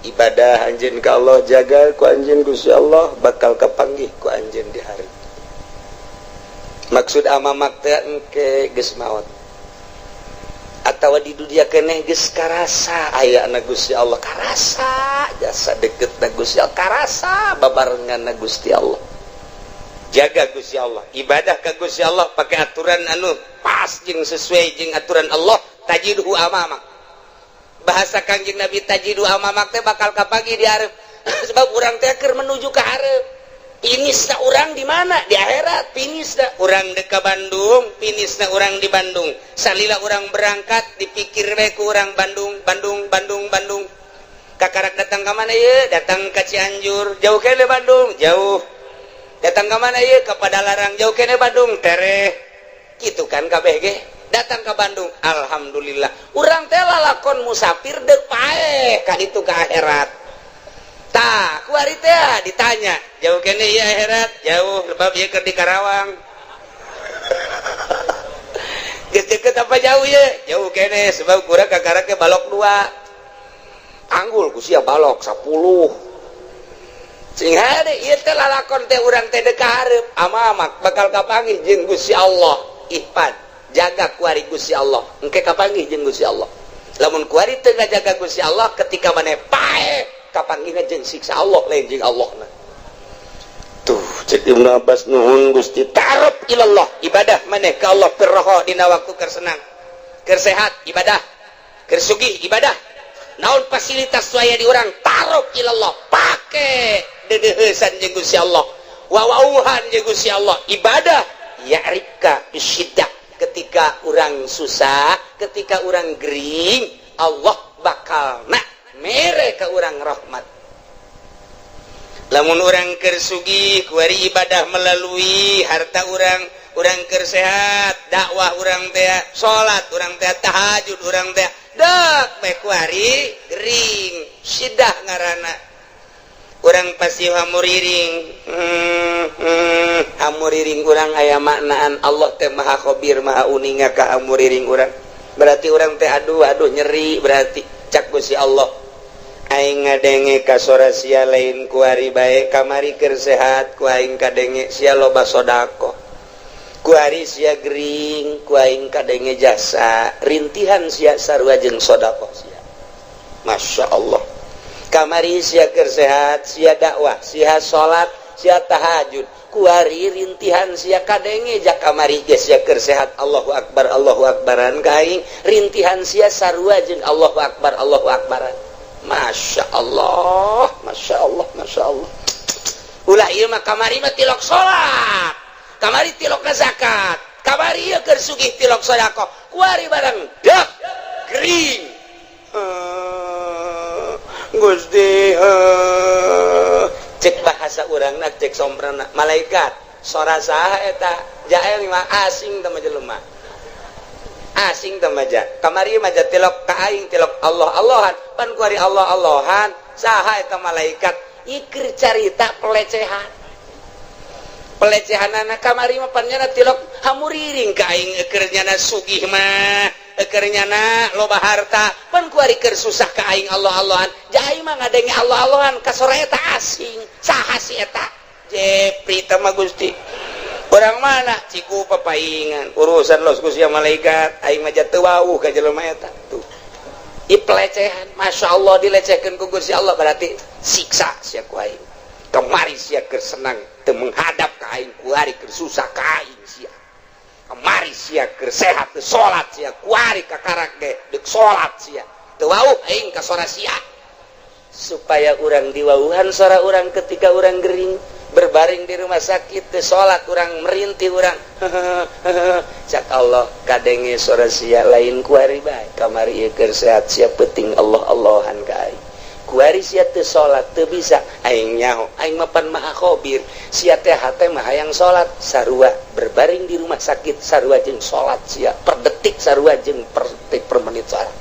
ibadah anjeun ka Allah, jaga ku anjeun Gusti Allah, bakal kapanggih ku anjeun di hari. Maksud amamak teh engke geus maot atawa di dunia keneh geus karasa aya na Gusti Allah, karasa jasa deket na Gusti Allah, karasa babarengan na Gusti Allah. Jaga Gusti Allah, ibadah ka Gusti Allah pakai aturan anu pas jeung sesuai jeung aturan Allah, tajidhu amamak. Bahasa Kangjeng Nabi, tajidhu amamak teh bakal kapanggih di hareup, sebab urang teh keur menuju ke hareup. Finisna urang di mana? Di akhirat finisna. Urang dek ka Bandung, finisna urang di Bandung. Salila urang berangkat dipikir we ku urang Bandung, Bandung, Bandung, Bandung. Kakarak datang ke mana ye? Datang ke Cianjur, jauh kene Bandung, jauh. Datang ke mana ye? Ke Padalarang, jauh kene Bandung, tereh. Gitu kan KBG datang ke Bandung, alhamdulillah. Urang teh lalakon musafir dek paeh ka itu ke akhirat. Tah, kuari teh ditanya, jauh keneh ieu akhirat? Jauh, sebab ieu keur di Karawang. Geus deket apa jauh ya? Jauh keneh, sebab kurang kakara ke balok dua. Anggul ku sia balok 10. Sing hade ieu teh lalakon teh urang teh dek hareup amamak bakal kapanggih jeung Gusti Allah. Ihfad, jaga kuari Gusti Allah. Engke kapanggih jeung Gusti Allah. Lamun kuari teu ngajaga Gusti Allah, ketika maneh paeh, kapanggihna jeung siksa Allah, lain jeung Allahna. Tuh, cek Ibnu Abbas, nuhun Gusti. Ta'aruf ilallah, ibadah maneh ka Allah firroho, dina waktu keur senang. Keur sehat ibadah, keur sugih ibadah. Naon fasilitas aya di urang, ta'aruf ilallah, pake dedeheusan jeung Gusti Allah. Wawauhan jeung Gusti Allah, ibadah ya'rifka bisyiddah. Ketika orang susah, ketika orang gering, Allah bakal nak mere ke orang rahmat. Lamun orang keur sugih, kuari ibadah melalui harta orang. Orang keur sehat, dakwah orang teh, salat orang teh, tahajud orang teh. Dek bae kuari gering, sidah ngaranna. Urang pasti hamuriring, hamuriring urang aya maknaan. Allah teh maha khabir, maha uninga ka hamuriring urang. Berarti urang teh aduh aduh nyeri, berarti cak Gusti Allah, aing ngadenge ka sora sia lain kuari bae. Kamari keur sehat ku aing kadenge sia loba sodako. Kuari sia gering, ku aing kadenge jasa rintihan sia sarua jeung sodako sia. Masya Allah. Kamari sia keur sehat, sia dakwah, sia salat, sia tahajud. Kuari rintihan sia kadenge. Ja kamari ge sia keur sehat Allahu akbar Allahu akbaran ka aing, rintihan sia sarua jeung Allahu akbar Allahu akbaran. Masya Allah, Masya Allah, Masya Allah. Ulah ieu mah, kamari mah tilok salat, kamari tilok zakat, kamari ieu keur sugih tilok sedekah, kuari barang dak gering, Gusti, cek bahasa urangna, cek somprana malaikat, sora saha eta? Jael mah asing teh jelema, asing teh maja. Kamari mah tilok ka aing, tilok Allah Allahan, pan kuari Allah Allahan, saha eta malaikat? Ikir carita pelecehan, pelecehan anak. Kamari mah pan nyana tilok hamuriring ka aing, eker nyana sugih mah, eker nyana loba harta, pan kuari keur susah ka aing Allah Allahan. Jai mah ngadenge Allah Allahan ka sora eta asing, saha si eta? Jepri teh mah Gusti. Orang mana? Ciku papaingan urusan los Gusti malaikat, aing mah teu wawuh ka jelema eta. Tuh, i pelecehan. Masya Allah, dilecehkan ku Gusti Allah, berarti siksa sia ku aing. Kemari sia keur senang teu menghadap ka aing, kuari keur susah ka aing sia. Kemari sia keur sehat teu salat sia, kuari kakarak ge deuk salat sia, teu wawuh aing ka sora sia. Supaya urang diwauhan sora urang ketika urang gering, berbaring di rumah sakit, teu salat urang, merintih urang, cak Allah, kadenge sora sia lain kuari bae. Kamari ieu keur sehat sia penting Allah Allahan ka aing, kuari sia teu salat, teu bisa, aing nyaho, aing mah pan maha khabir. Sia teh hate mah hayang salat, sarua berbaring di rumah sakit sarua jeung salat sia, per detik sarua jeung per detik, per menit salat.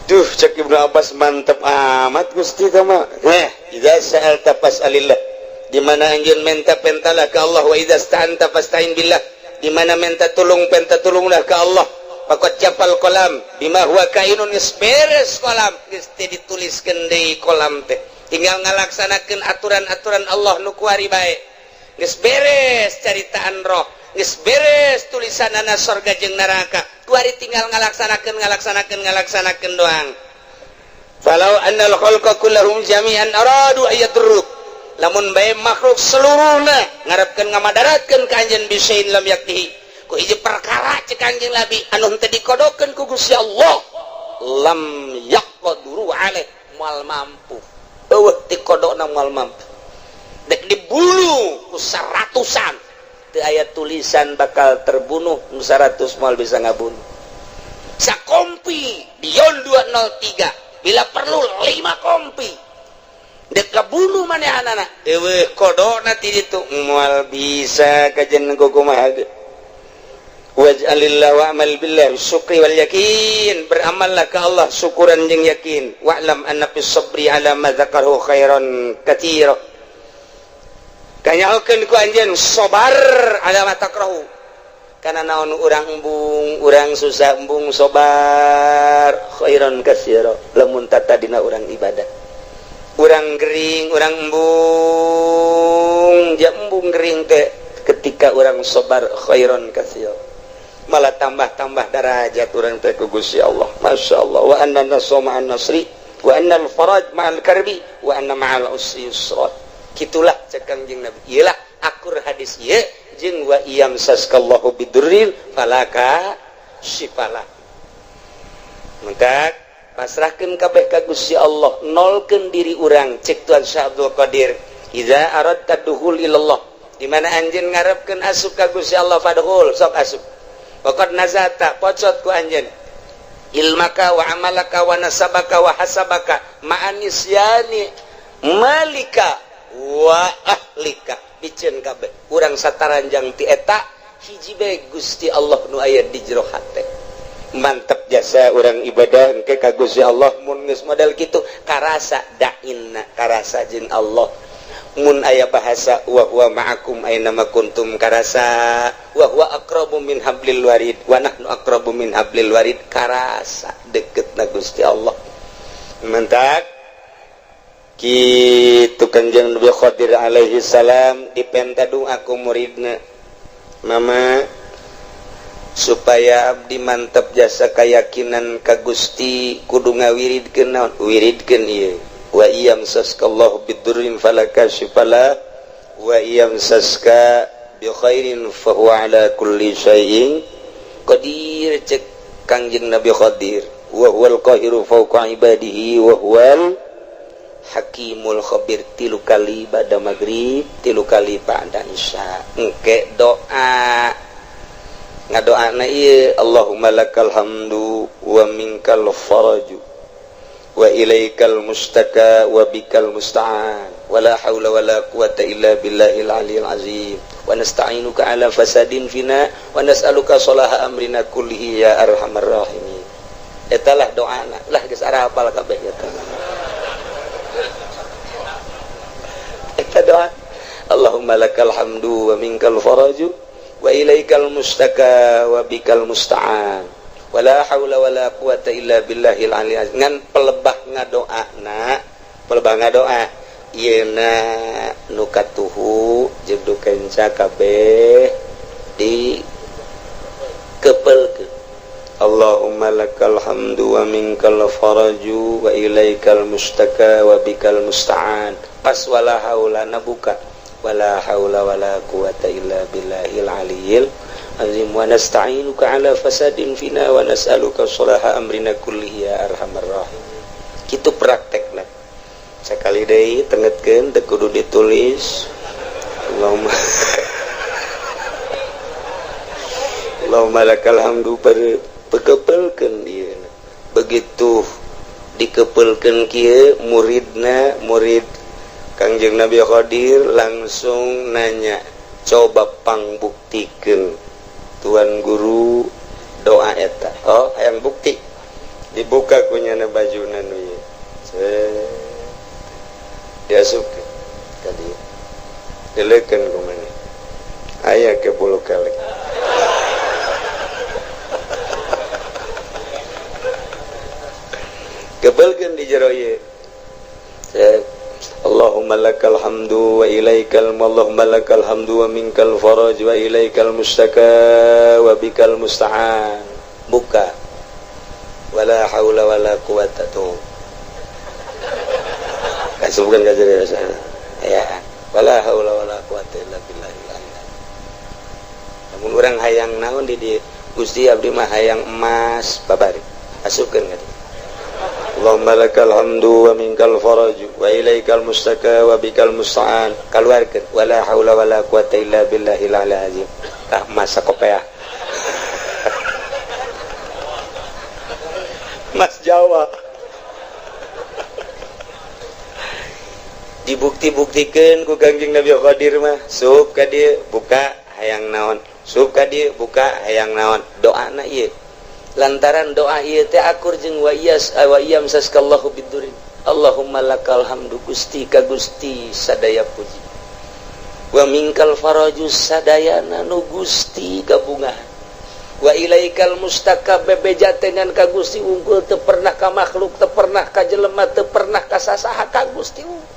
Duh, cek Ibnu Abbas, mantep amat Gusti mah. Eh, idza sa'alta fas'alillah. Di mana anjeun minta, pentalah ke Allah. Wa idza sta'anta fasta'in billah. Di mana minta tulung, penta tulunglah ke Allah. Faqad jaffal qalam bima huwa kainun, geus beres kolam, geus teu dituliskeun deui kolam teh. Tinggal ngalaksanakeun aturan-aturan Allah nu kuari bae. Geus beres caritaan roh, geus beres tulisanana sorga jeung neraka. Kuari tinggal ngalaksanakeun, ngalaksanakeun, ngalaksanakeun doang. Falau annal khalqa kullahum jami'an aradu ayadurruk, lamun bae makhluk seluruhna ngarepkeun ngamadaratkeun ka anjeun, bisain lam yaktihi, ku hiji perkara, cek Kanjeng Nabi, anu henteu dikodokeun ku Gusti Allah, lam yaqduru alaih, moal mampu. Eueuh dikodokna moal mampu. Dek dibunuh ku seratusan, teu aya tulisan bakal terbunuh, nu 100 moal bisa ngabunuh. Sakompi Dion 203, bila perlu 5 kompi, dek kabunuh manehanana, eueuh kodokna ti ditu, moal bisa kajen kumaha ge. Wa Waj'alillah wa'mal billah syukri wal yakin, beramallah ke Allah syukuran jeung yakin. Wa'lam anna fis sabri ala ma dzakarahu khairan katsira. Kanyahokeun ku anjeun sabar ala ma takrahu. Kana naon urang embung, urang susah embung sabar khairan katsira. Lamun tatadina urang ibadah. Urang gering, urang embung, ja embung gering teh ketika urang sabar khairan katsira. Malah tambah-tambah darajat urang teh ku Gusti Allah. Masya Allah. Wa anna nasra ma'an nasri wa anna al-faraj ma'al karbi wa anna ma'al usri yusra. Kitulah cek Kangjeng Nabi. Iyalah akur hadis ieu jeung wa iyam saskallahu bidurrin falaka sifalah. Maka pasrahkeun kabeh ka Gusti Allah, nolkeun diri urang cek Tuan Syekh Abdul Qadir. Iza aradta dukhul ilallah, di mana anjeun ngarepkeun asup ka Gusti Allah fadkhul, sok asup. Waqad nazata pocot ku anjeun ilmaka wa amalaka wa nasabaka wa hasabaka ma'anisyani malika wa ahlika, biceun kabeh urang sataranjang ti eta hiji bae Gusti Allah nu aya di jero hate. Mantep jasa urang ibadah engke ka Gusti Allah mun geus model kitu karasa dainna, karasa jeung Allah. Mun aya bahasa wa huwa ma'akum aina ma kuntum karasa, wa huwa aqrabu min hablil warid wa nahnu aqrabu min hablil warid, karasa deketna Gusti Allah. Mentak kitu Kanjeng Nabi Khadir alaihi salam dipenta doa ku muridna, mama supaya abdi mantep jasa keyakinan ka Gusti kudu ngawiridkeun naon, wiridkeun ieu wa iyam saskallahu bidurrin falaka syifala wa iyam saska bi khairin fa huwa ala kulli syai'in qadir. Cek Kangjeng Nabi Khadir wa huwal qahiru fawqa ibadihi wa huwal hakimul khabir. 3 kali ba'da maghrib, 3 kali ba'da isya. Engke doa ngadoana ieu Allahumma lakal hamdu wa minkal faraju wa ilaikal mustaka wa bikal musta'an wa la haula wa la quwata illa billahil aliyil azim wa nasta'inuka ala fasadin fina wa nas'aluka salaha amrina kullihi ya arhamar rahimin. Etalah doana lah geus arapal kabeh eta. Eta doa Allahumma lakal hamdu wa minkal faraju wa ilaikal mustaka wa bikal musta'an wala haula wala quwata illa billahil aliyil azim. Ngan pelebah ngadoana, pelebah ngadoa ieuna nu katuhu jeung nu kenca kabeh di kepelkeun. Allahumma lakal hamdu wa minkal faraju wa ilaikal mustaka wa bikal musta'an. Pas wala haula nabuka wala haula wala quwata illa billahil aliyil azim wa nasta'inuka ala fasadin fina wa nas'aluka salaha amrina kullihi ya arhamar rahimin. Kitu praktekna. Sakali deui tengetkeun teu kudu ditulis. Allahumma Allahumma lakal hamdu pekepelkeun ieu. Begitu dikepelkeun kieu muridna, murid Kangjeng Nabi Khadir langsung nanya, coba pangbuktikeun Tuan Guru doa eta. Oh, hayang bukti. Dibuka kunyana bajuna nu ieu. Diasupkeun ka dieu. Dileukeun ku maneh. Aya ke bulu kelek. Kebelkeun di jero ieu. Allahumma lakal hamdu wa ilaikal Allahumma lakal hamdu wa minkal faraj wa ilaikal mustaka wa bikal musta'an. Buka. Wala haula wala quwata tuh. Kasubkeun ka jero ya. Wala haula wala quwata illa billahil aliyil azim. Lamun urang hayang naon di dieu? Gusti abdi mah hayang emas babari. Asupkeun ka dieu. Allahumma lakal hamdu wa minkal faraju wa ilaikal mustaka wa bikal musta'an. Kaluarkeun wala haula wala quwata illa billahil aliyil azim. Tah masa kopeah. Mas Jawa. Dibukti-buktikeun ku Kangjeng Nabi Qadir mah, sup ka dieu buka hayang naon. Suka dia buka hayang naon doana ieu. Lantaran doa ieu teh akur jeung wa iyas wa iyamsaskallahu bidurrin. Allahumma lakal hamdu, Gusti, ka Gusti sadaya puji. Wa minkal faraju, sadayana nu Gusti gabungan. Wa ilaikal mustaka, bebeja dengan ka Gusti unggul, teu pernah ka makhluk, teu pernah ka jelema, teu pernah ka sasaha, ka Gusti wungkul.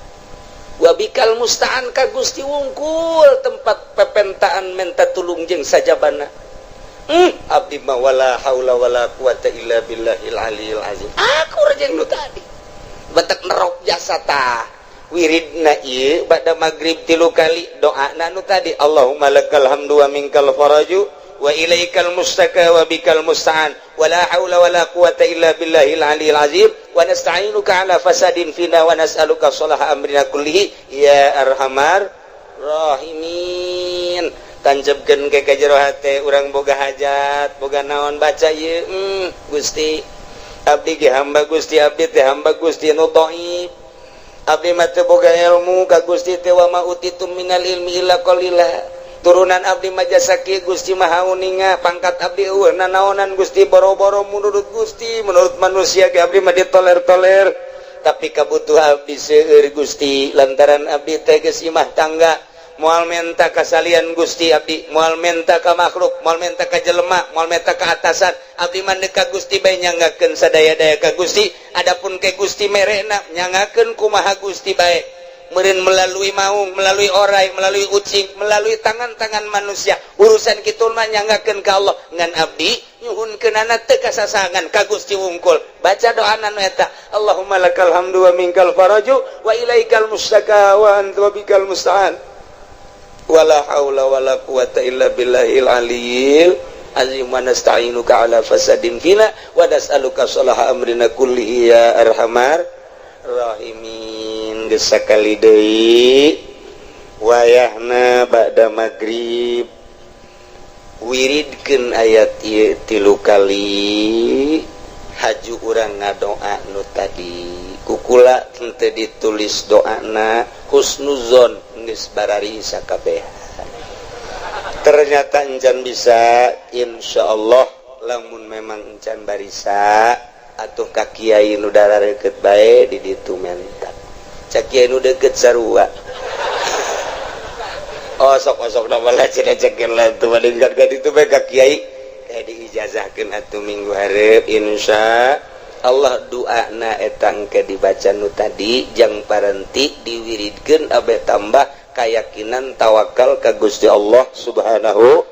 Wa bikal musta'an, ka Gusti wungkul tempat pepentaan menta tulung jeung sajabana. Abdi mah wala haula wala quwata illa billahil aliyil azim. Akur jeung nu tadi. Batek nerok jasa tah. Wiridna ieu ba'da magrib tilu kali, doana nu tadi, Allahumma lakal hamdu wa minkal faraju wa ilaikal mustaka wa bikal musta'an wa la haula wa la quwata illa billahil aliyil azim wa nasta'inuka ala fasadin fina wa nas'aluka salaha amrina kullihi ya arhamar rahimin. Tancapkeun ke ka jero hate urang, boga hajat, boga naon, baca ieu. Gusti, abdi ge hamba Gusti, abdi teh hamba Gusti nu dhaif, abdi mah teu boga ilmu ka Gusti teh, wa ma utitum minal ilmi illa qalila. Turunan abdi mah jasa kieu, Gusti Maha Uninga, pangkat abdi eueuh nanaonan Gusti, boro-boro menurut Gusti, menurut manusia ge abdi mah ditoler-toler, tapi kabutuh abdi seueur Gusti. Lantaran abdi teh geus imah tangga, moal menta kasalian Gusti, abdi moal menta ka makhluk, moal menta ka jelema, moal menta ka atasan, abdi mah ka Gusti bae, nyanggakeun sadaya-daya ka Gusti. Adapun ke Gusti merena nyanggakeun kumaha Gusti bae meureun, melalui maung, melalui orai, melalui ucing, melalui tangan-tangan manusia, urusan kitu mah nyanggakeun ka Allah. Ngan abdi nyuhunkeunana teu kasasangan, ka Gusti wungkul. Baca doana nu eta, Allahumma lakal hamdu wa minkal faraju wa ilaikal mustaka wa anta wa bikal musta'an wala haula wala quwata illa billahil aliyil azim wa nasta'inuka ala fasadin fina wa nas'aluka salaha amrina kullihi ya arhamar rahimin. Geus sakali deui, wayahna ba'da magrib, wiridkeun ayat ieu tilu kali, haju urang ngadoa nu tadi. Kukula henteu ditulis doana, husnuzon geus barari sakabehan. Ternyata encan bisa, insyaallah lamun memang encan barisa atuh ka kiai nu deket bae di ditu, menta cak kiai nu deket sarua. Oh, sok osok nama lah cenah cekeun lah tuh bandingkan ka ditu bae ka kiai, kayak diijazahkeun atuh minggu hareup, insya Allah. Doana eta engke dibaca nu tadi, jang parenti diwiridkeun abe tambah keyakinan tawakal ka Gusti Allah Subhanahu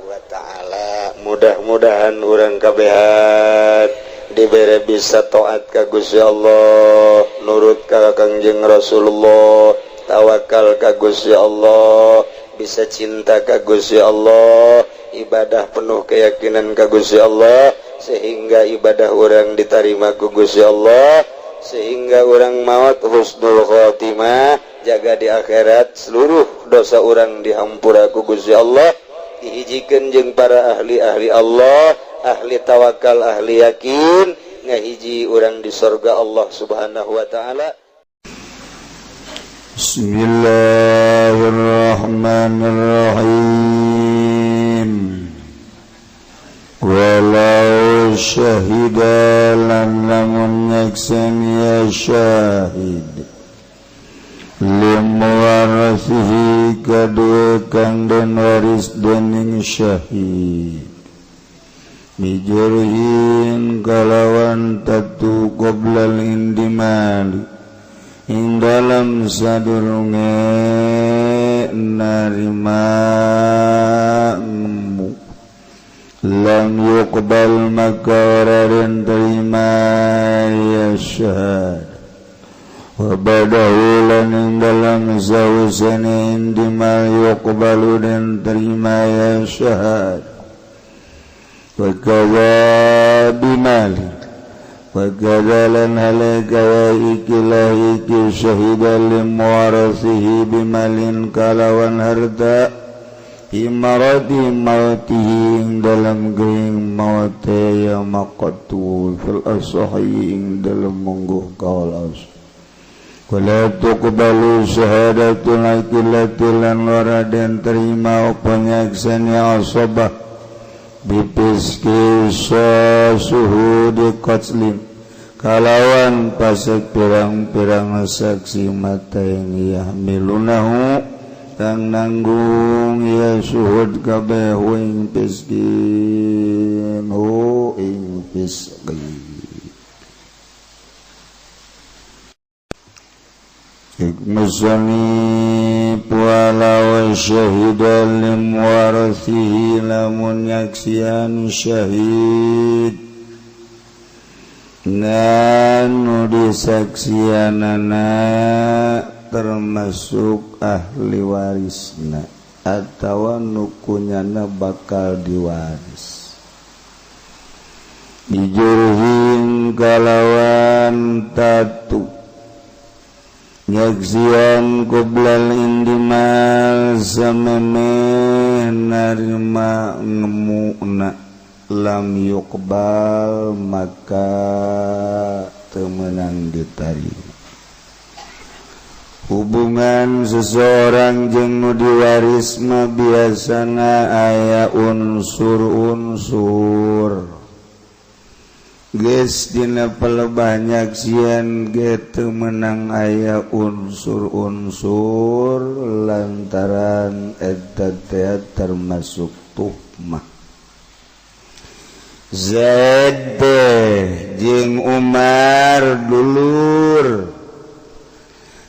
wa taala. Mudah-mudahan urang kabehan dibere bisa taat ka Gusti Allah, nurut ka Kangjeng Rasulullah, tawakal ka Gusti Allah, bisa cinta ka Gusti Allah, ibadah penuh keyakinan ka Gusti Allah, sehingga ibadah urang diterima ku Gusti Allah, sehingga urang maut husnul khotimah, jaga di akhirat seluruh dosa urang dihampura ku Gusti Allah, dihijikeun jeung para ahli-ahli Allah, ahli tawakal, ahli yakin, ngahiji urang di sorga Allah Subhanahu wa taala. Bismillahirrahmanirrahim. Walau syahida, lan lamun nyeksen ya syahid, limuwarasihi kadue kang den waris dening syahid, bijurhin kalawan tatu, qoblal indimali ing dalam sadurunge narima mu, lam yuqbal maka ora den terima ya syahad. Wa ba'dahu lan ing dalam sawisane indimal yuqbalu den terima ya syahad. Wa kaza bimali wa kaza lan halaka ikilah iki syahida limuwarasihi bimalin kalawan harta imarati mautihi ing dalam gering maute ya maqtul fil asahi ing dalam mungguh kaul as. Wala tuqbalu syahadatul aqillati lan ora den terima apa nyakseni asabah bipiski suhudi qatlin kalawan pasek pirang-pirang saksi mata yang yahmilunahu kang nanggung ya suhud kabeh ing piskin hu ing piskin. Musani walau syahida limwarathihi lamun nyaksian syahid nanu disaksianana termasuk ahli warisna atawa nukunyana bakal diwaris dijurhin kalawan tatu nyaksian qoblal indimal samemeh narima ngemuna lam yuqbal maka temenang diterima. Hubungan seseorang jeung nu diwaris mah biasana aya unsur-unsur geus dina pelebah nyaksian ge teu meunang aya unsur-unsur lantaran eta teh termasuk tuhmah. Zaid jeung Umar dulur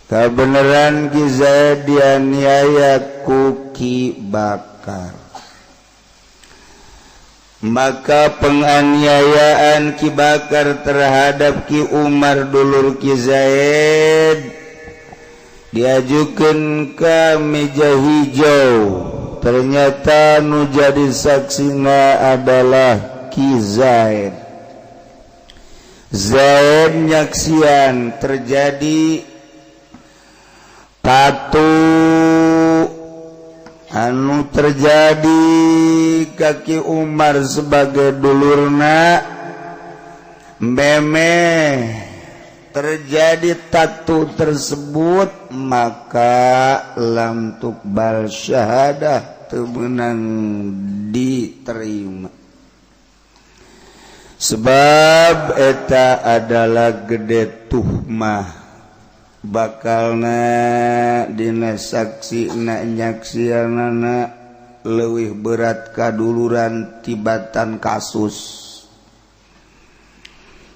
kabeneran Ki Zaid dianiaya ku Ki Bakar, maka penganiayaan Ki Bakar terhadap Ki Umar dulur Ki Zaid diajukan ke meja hijau. Ternyata nu jadi saksina adalah Ki Zaid. Zaid nyaksian terjadi tatu anu terjadi kaki Umar sebagai dulurna meme terjadi tatu tersebut, maka lam tuqbal syahadah teu meunang diterima sebab eta adalah gede tuhmah bakalna dina saksi na nyaksianana leuwih berat kaduluran tibatan kasus.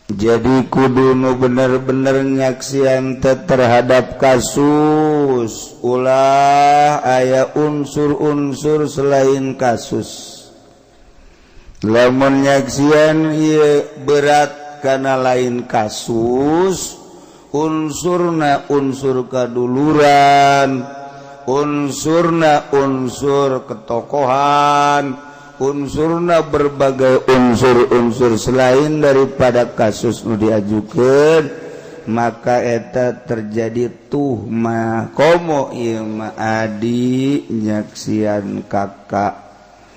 Jadi kudu nu bener-bener nyaksian terhadap kasus, ulah aya unsur-unsur selain kasus. Lamun nyaksian ieu berat karena lain kasus, unsurna unsur kaduluran, unsurna unsur ketokohan, unsurna berbagai unsur-unsur selain daripada kasus nu diajukeun, maka eta terjadi tuhmah. Komo ieu mah adi nyaksian kakak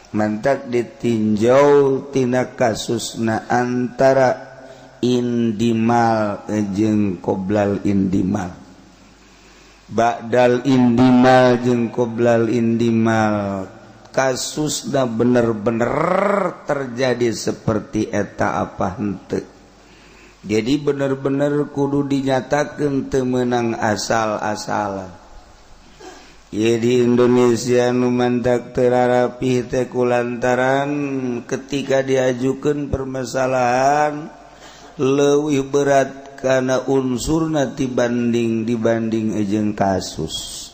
mantak ditinjau tina kasusna antara indimal jeung qoblal indimal, ba'dal indimal jeung qoblal indimal, kasusna bener-bener terjadi seperti eta apa henteu. Jadi bener-bener kudu dinyatakeun teu meunang asal-asalan. Ye di Indonesia nu mantak teu rarapih teh kulantaran ketika diajukeun permasalahan leuwih berat karena unsurna dibanding jeung kasus.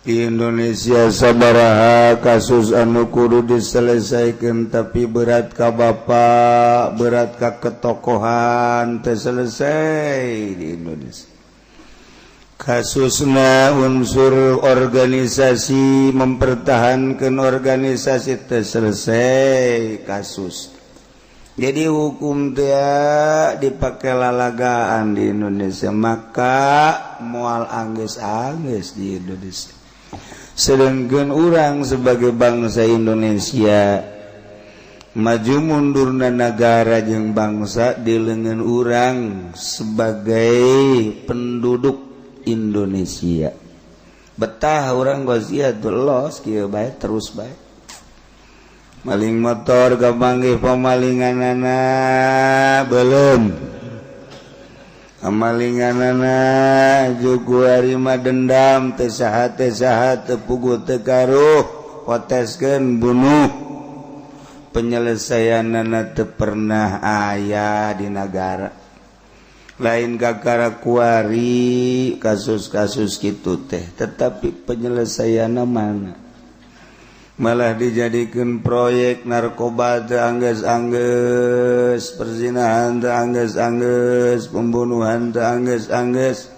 Di Indonesia sabaraha kasus anu kudu diselesaikan tapi berat ka bapak, berat ka ketokohan, teu selesai di Indonesia. Kasusna unsur organisasi, mempertahankan organisasi, teu selesai kasus. Jadi hukum teh dipakai lalagaan di Indonesia, maka moal anggeus-anggeus di Indonesia. Sedangkan orang sebagai bangsa Indonesia Maju mundurna negara jeung bangsa di leungeun urang sebagai penduduk Indonesia. Betah urang gozia los kieu bae terus bae. Maling motor kapanggih pemalinganana belum. Pemalinganana juku harima dendam teu saha teu saha teu puguh teu karuh poteskeun bunuh. Penyelesaianana teu pernah aya di negara. Lain kakara kuari kasus-kasus gitu teh, tetapi penyelesaianna mana? Malah dijadikan proyek narkoba teu anggeus-anggeus, perzinahan teu anggeus-anggeus, pembunuhan teu anggeus-anggeus.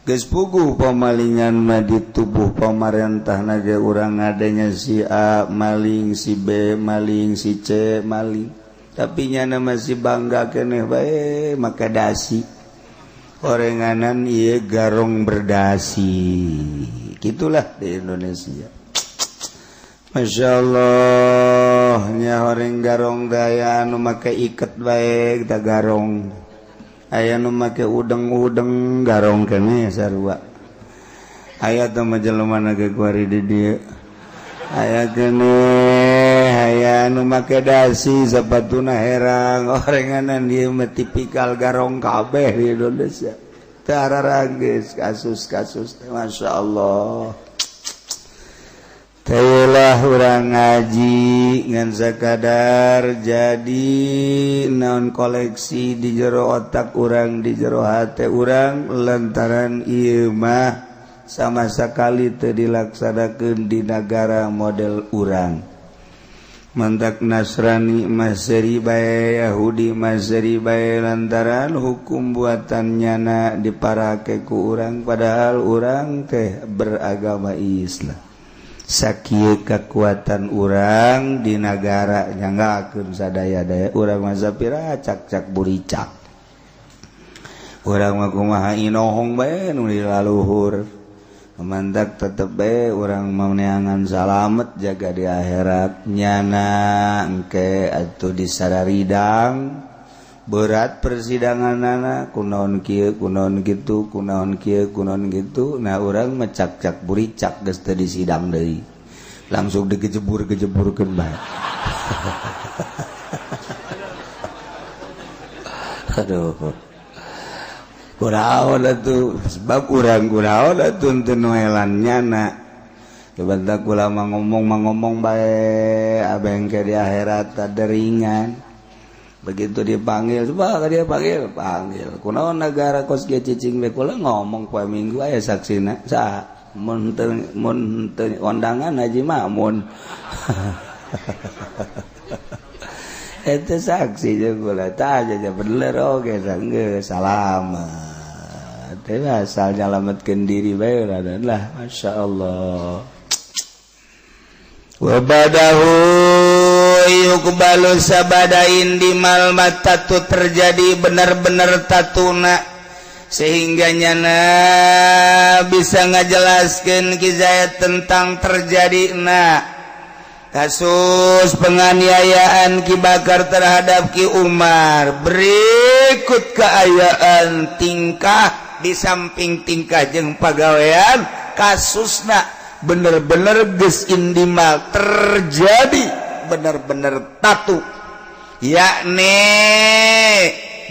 Geus puguh pemalingan mah di tubuh pamarentah ge urang adanya si A maling, si B maling, si C maling. Tapi nyana masih bangga keneh bae maka dasi. Orenganan ieu garong berdasi. Gitulah di Indonesia. Masya Allah nya horeng garong daya anu make iket bae kita garong. Aya nu make udeng-udeng garong keneh sarua. Aya teh mah jelema na ge kuari di dieu. Aya keneh aya nu make dasi sapatuna herang orenganan ieu mah tipikal garong kabeh di Indonesia. Teu araranggeus kasus-kasus teh Masya Allah. Teulah urang ngaji ngan sakadar jadi naon koleksi di jero otak urang di jero hate urang lantaran ieu mah sama sekali teu dilaksanakeun di nagara model urang. Mantak Nasrani maseri bae, Yahudi maseri bae lantaran hukum buatan nyana diparake ku urang padahal urang teh beragama Islam. Sakieu kekuatan urang di nagara nyanggakeun sadaya-daya urang mah sapira cak-cak buricak. Urang mah kumaha inohong bae nu di laluhur. Mantak tetep bae urang mau neangan salamet jaga di akhirat nyana engke atuh disararidang berat persidanganana kunaon kieu kunaon kitu kunaon kieu kunaon kitu. Nah urang mah cak-cak buricak geus teu disidang deui langsung digejebur-gejeburkeun bae. Aduh kunaon atuh sebab urang kunaon atuh teu noelan nyana. Kebentak ulama ngomong bae abeng ke di akhirat taderingan. Begitu dipanggil, coba dia panggil, panggil. Kunaon negara kos ge cicing we kula ngomong poe Minggu aya saksina. Saha? Mun teu kondangan Haji Mamun. Eta saksi jeung kula tah aja bener oge geus salamet. Teh asal nyalametkeun diri bae lah, masyaallah. Wa badahu yuqbalu sabadain di malmat tatu terjadi benar-benar tatuna sehingga nyana bisa ngajelaskeun kizayat tentang terjadina kasus penganiayaan Ki Bakar terhadap Ki Umar. Berikut keayaan tingkah di samping tingkah jeung pagawean kasusna bener-bener geus indimal terjadi bener-bener tatu yakni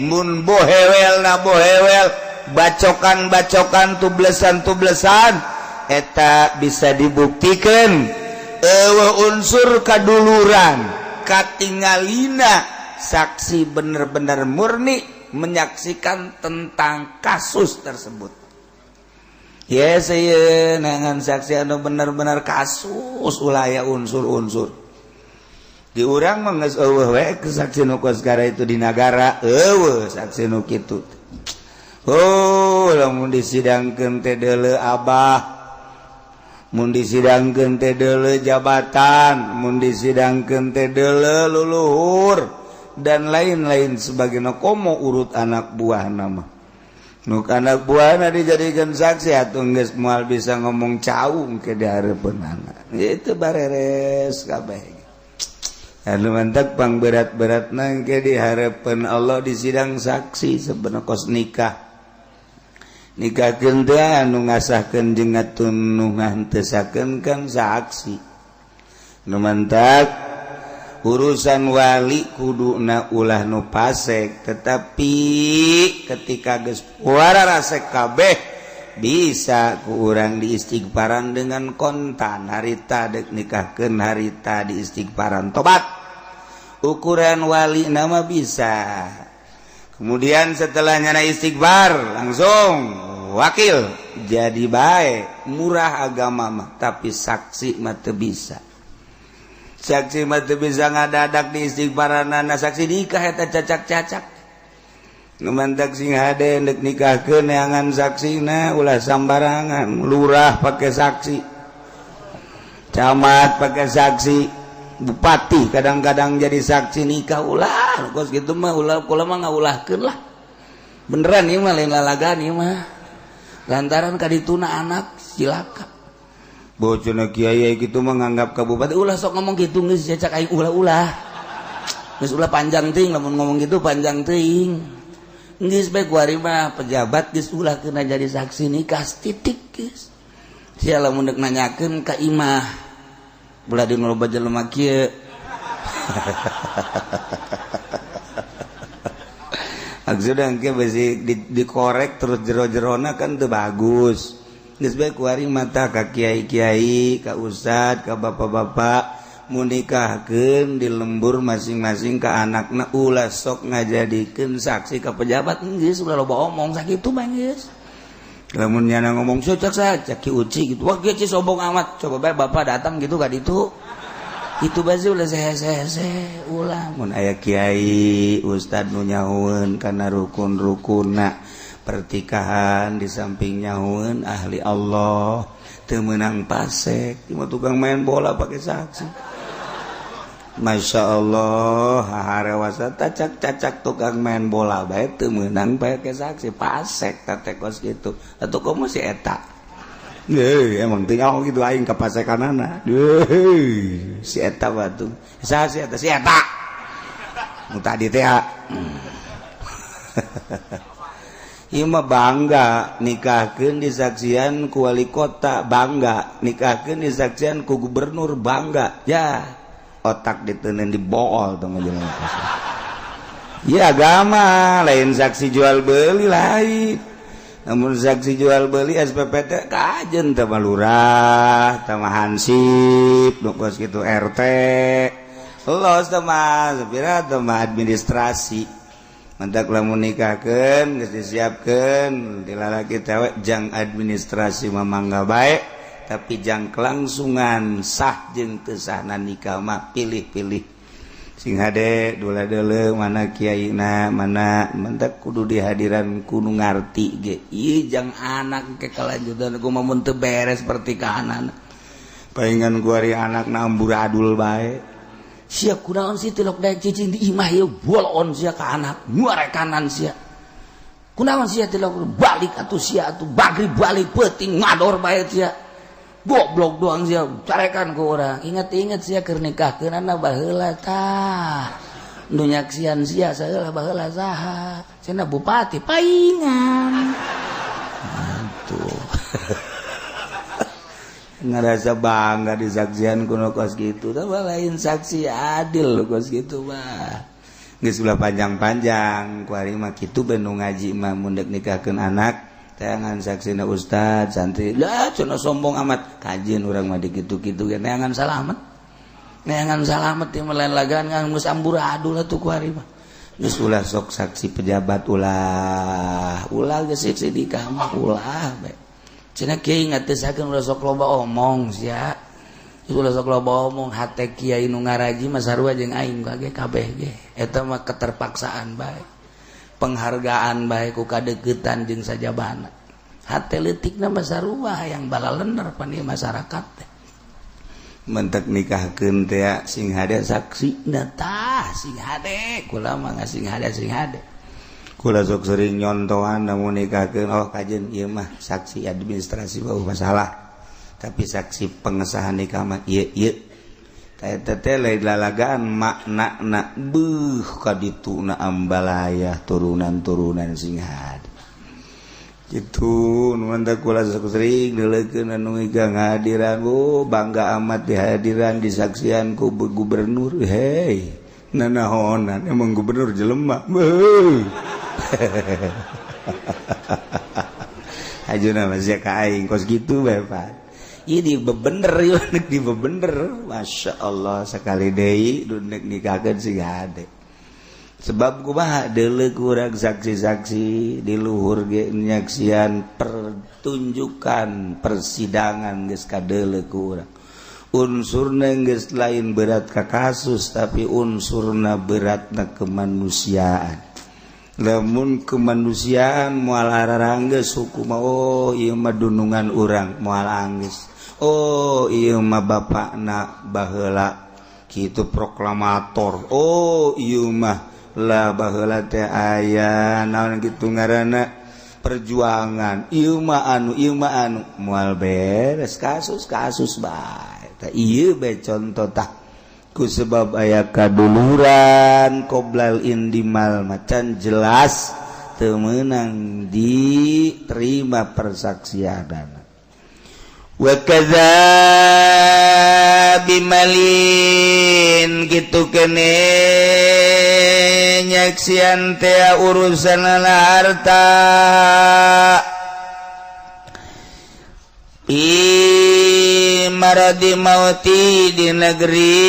mun bohewel na bohewel bacokan-bacokan tublesan-tublesan eta bisa dibuktikan eueuh unsur kaduluran katingalina saksi bener-bener murni menyaksikan tentang kasus tersebut. Yes, iya, nangan saksi anu bener-bener kasus ulaya unsur-unsur. Di urang mah geus eueuh we saksi nu kos itu di nagara eueuh saksi nu kitu. Oh, lamun disidangkeun teh deuleu abah, mun disidangkeun teh deuleu jabatan, mun disidangkeun teh deuleu luluhur dan lain-lain sebagainya komo urut anak buah nama. Nuk anak buahna dijadikan saksi atuh geus moal bisa ngomong caung ke di hareupeunana. Itu bareres kabeh. Anu mantak pang berat-berat nangke diharapkan Allah di sidang saksi sebenarnya kos nikah. Nikahkeun teh anu ngasahkeun jeung ngatun nu ngantesakeun kan saksi. Nu mantak urusan wali kuduna ulah nu pasek, tetapi ketika geus puara rasek kabeh bisa ku urang diistighfaran dengan kontan harita dek nikahkeun harita diistighfaran tobat. Ukuran wali nama bisa. Kemudian setelahnya na istighfar langsung wakil jadi baik, murah agama mah, tapi saksi mah teu bisa. Saksi mah teu bisa ngadadak di istighfaranana saksi nikah eta cacak-cacak. Nu mantak sing hade ndek nikahkeun neangan saksina ulah sambarangan, lurah pakai saksi, camat pakai saksi, bupati kadang-kadang jadi saksi nikah ulah kos gitu mah ulah kula mah ngaulahkeun lah. Beneran ieu mah lain lalagan ieu mah. Lantaran kadituna anak cilaka. Bocona kiai kitu mah nganggap ka bupati ulah sok ngomong kitu geus cacak aing ulah-ulah. Geus ulah panjang teuing lamun ngomong gitu panjang teuing. Geus bae kuari mah pejabat geus ulah kena jadi saksi nikah titik geus. Sia lamun deuk nanyakeun ka imah belah di loba jelema kieu. Maksudna engke besi dikorek terus jero-jerona kan teu bagus. Geus bae kuari mata ka kiai-kiai, ka ustad, ka bapak-bapak mun nikahkeun di lembur masing-masing ka anakna ulah sok ngajadikeun saksi ka pejabat geus ulah loba omong sakitu mah geus. Lamun nyana ngomong cocok saja Ki Uci gitu. Wah kieu sombong amat. Coba bae bapak datang gitu ka ditu. Itu bae ulah sehe-sehe ulah mun aya kiai ustad nu nyahueun kana rukun-rukunna pertikahan di samping nyahueun ahli Allah teu meunang pasek cuma tukang main bola pakai saksi. Masya Allah harewasa cacak-cacak tukang main bola bae teu meunang pakai saksi pasek teh kos kitu atuh komo si eta. Heuh emang teu nyaho kitu aing ka pasekanana. Heuh si eta batu. Saha si eta si eta. Nu tadi teh. Ieu mah bangga nikahkeun disaksian ku wali kota bangga, nikahkeun disaksian ku gubernur bangga. Ya otak ditenen dibool tong jelema. Ya agama lain saksi jual beli lain. Namun saksi jual beli SPPT kajen teh lurah, teh hansip, nu kos kitu RT. Los teh mah sapira teh mah administrasi. Mantak lamun nikahkeun geus disiapkeun dilalaki teh jang administrasi mah mangga bae. Tapi jang kelangsungan sah jeung teu sahna nikah mah pilih-pilih sing hade dula deuleu mana kiaina mana mentak kudu dihadiran kudu ngarti ge ieu jang anak ke kelanjutan kumaha mun teu beres pertikahanana palingan kuari anakna amburadul bae sia kunaon sih tilok daek cicing di imah ieu bolon sia ka anak nyuarekanan sia kunaon sia tilok balik atuh sia atuh bagri balik peuting ngador bae sia goblok doang sia carekan ku urang ingat-ingat sia keur nikahkeunana baheula tah nu nyaksian sia saheula baheula saha cenah bupati paingan atuh ngerasa bangga disaksian ku nu kos kitu tah lain saksi adil kos kitu mah geus ulah panjang-panjang ku ari mah kitu bae nu ngaji mah mun deuk nikahkeun anak teangan saksina ustad santri lah cenah sombong amat kajian urang mah dikitu-kitu ge neangan salamet ieu mah lain lagaan ngan geus amburadul atuh ku ari mah geus ulah sok saksi pejabat ulah ulah geus saksi nikah mah ulah bae cenah kiai ngatesakeun ulah sok loba omong sia ulah sok loba omong hate kiai nu ngaraji mah sarua jeung aing kage kabeh ge eta mah keterpaksaan bae penghargaan bae ku kadeukeutan jeung sajabana hate leutikna mah sarua hayang balalener pan ieu masyarakat teh mentek nikahkeun teh sing hade saksina tah sing hade kula mah sing hade sing hade kula sok sering nyontohan lamun nikahkeun oh kajeun ieu mah saksi administrasi bau masalah tapi saksi pengesahan nikah mah ieu ieu Eta teh lain lalagaan makna beuh ka ditu na ambalaya turunan-turunan sing hade. Gitu nu mantap kula sering deuleukeun anu ngahadiran, oh bangga amat dihadiran disaksian ku gubernur. Hei, nanahonan emang gubernur jelema. Beuh. Ajuna mah ka aing kos kitu bae, Pak. Ini bebener ieu di bebener. Masya Allah, sekali deui nu nikahkeun sing hade. Sebab kumaha deuleu kurang saksi-saksi di luhur ge nyaksian pertunjukan persidangan geus kadeuleu ku urang. Unsurna geus lain berat ka kasus, tapi unsurna beratna kemanusiaan. Lamun kemanusiaan moal aranggeus hukum, oh ieu mah dunungan urang moal anggeus. Oh ieu mah bapakna baheula kitu proklamator. Oh ieu mah lah baheula teh aya naon kitu ngaranna perjuangan. Ieu mah anu ieu mah anu moal beres kasus-kasus bae. Tah ieu bae contoh tah ku sebab aya kaduluran qoblal indimal macan jelas teu meunang diterima persaksian. Wa kadza bimalin gitu kene nyaksian teh urusan harta. Maradi mauti di negeri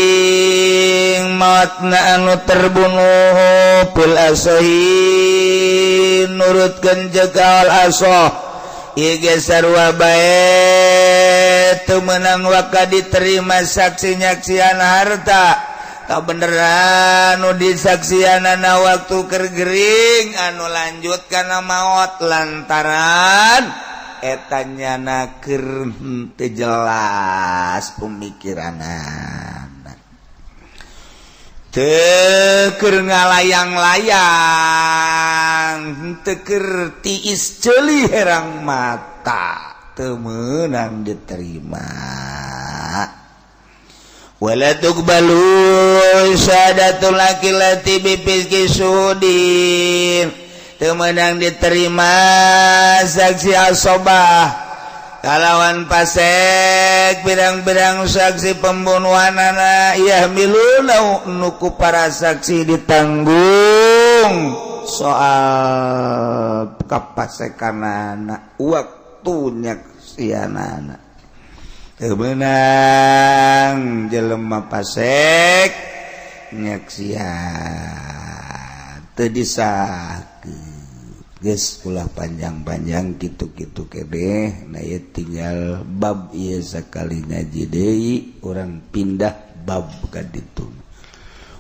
mautna anu terbunuh fil asahi nurutkeun jegal asoh ieu ge sarua bae teu meunang waka diterima saksi nyaksian harta. Tak beneran nu disaksianana waktu keur gering anu lanjut kana maot lantaran eta nyana keur teu jelas pemikiranana, teu keur ngalayang-layang, teu keur tiis ceuli herang mata, teu meunang diterima. Wala tuqbalu syahadatul akilati bi sudin teu meunang diterima saksi asobah kalawan pasek pirang-pirang saksi pembunuhanana yahmiluna nuku para saksi ditanggung soal kapasekanana waktu nyaksianana. Teu meunang jelema pasek nyaksian teu disahkeun. Geus ulah panjang-panjang kitu-kitu kebeh. Nah ieu tinggal bab ieu sakali ngaji deui urang pindah bab ka ditu.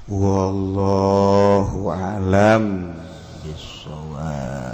Wallahu a'lam bissawab.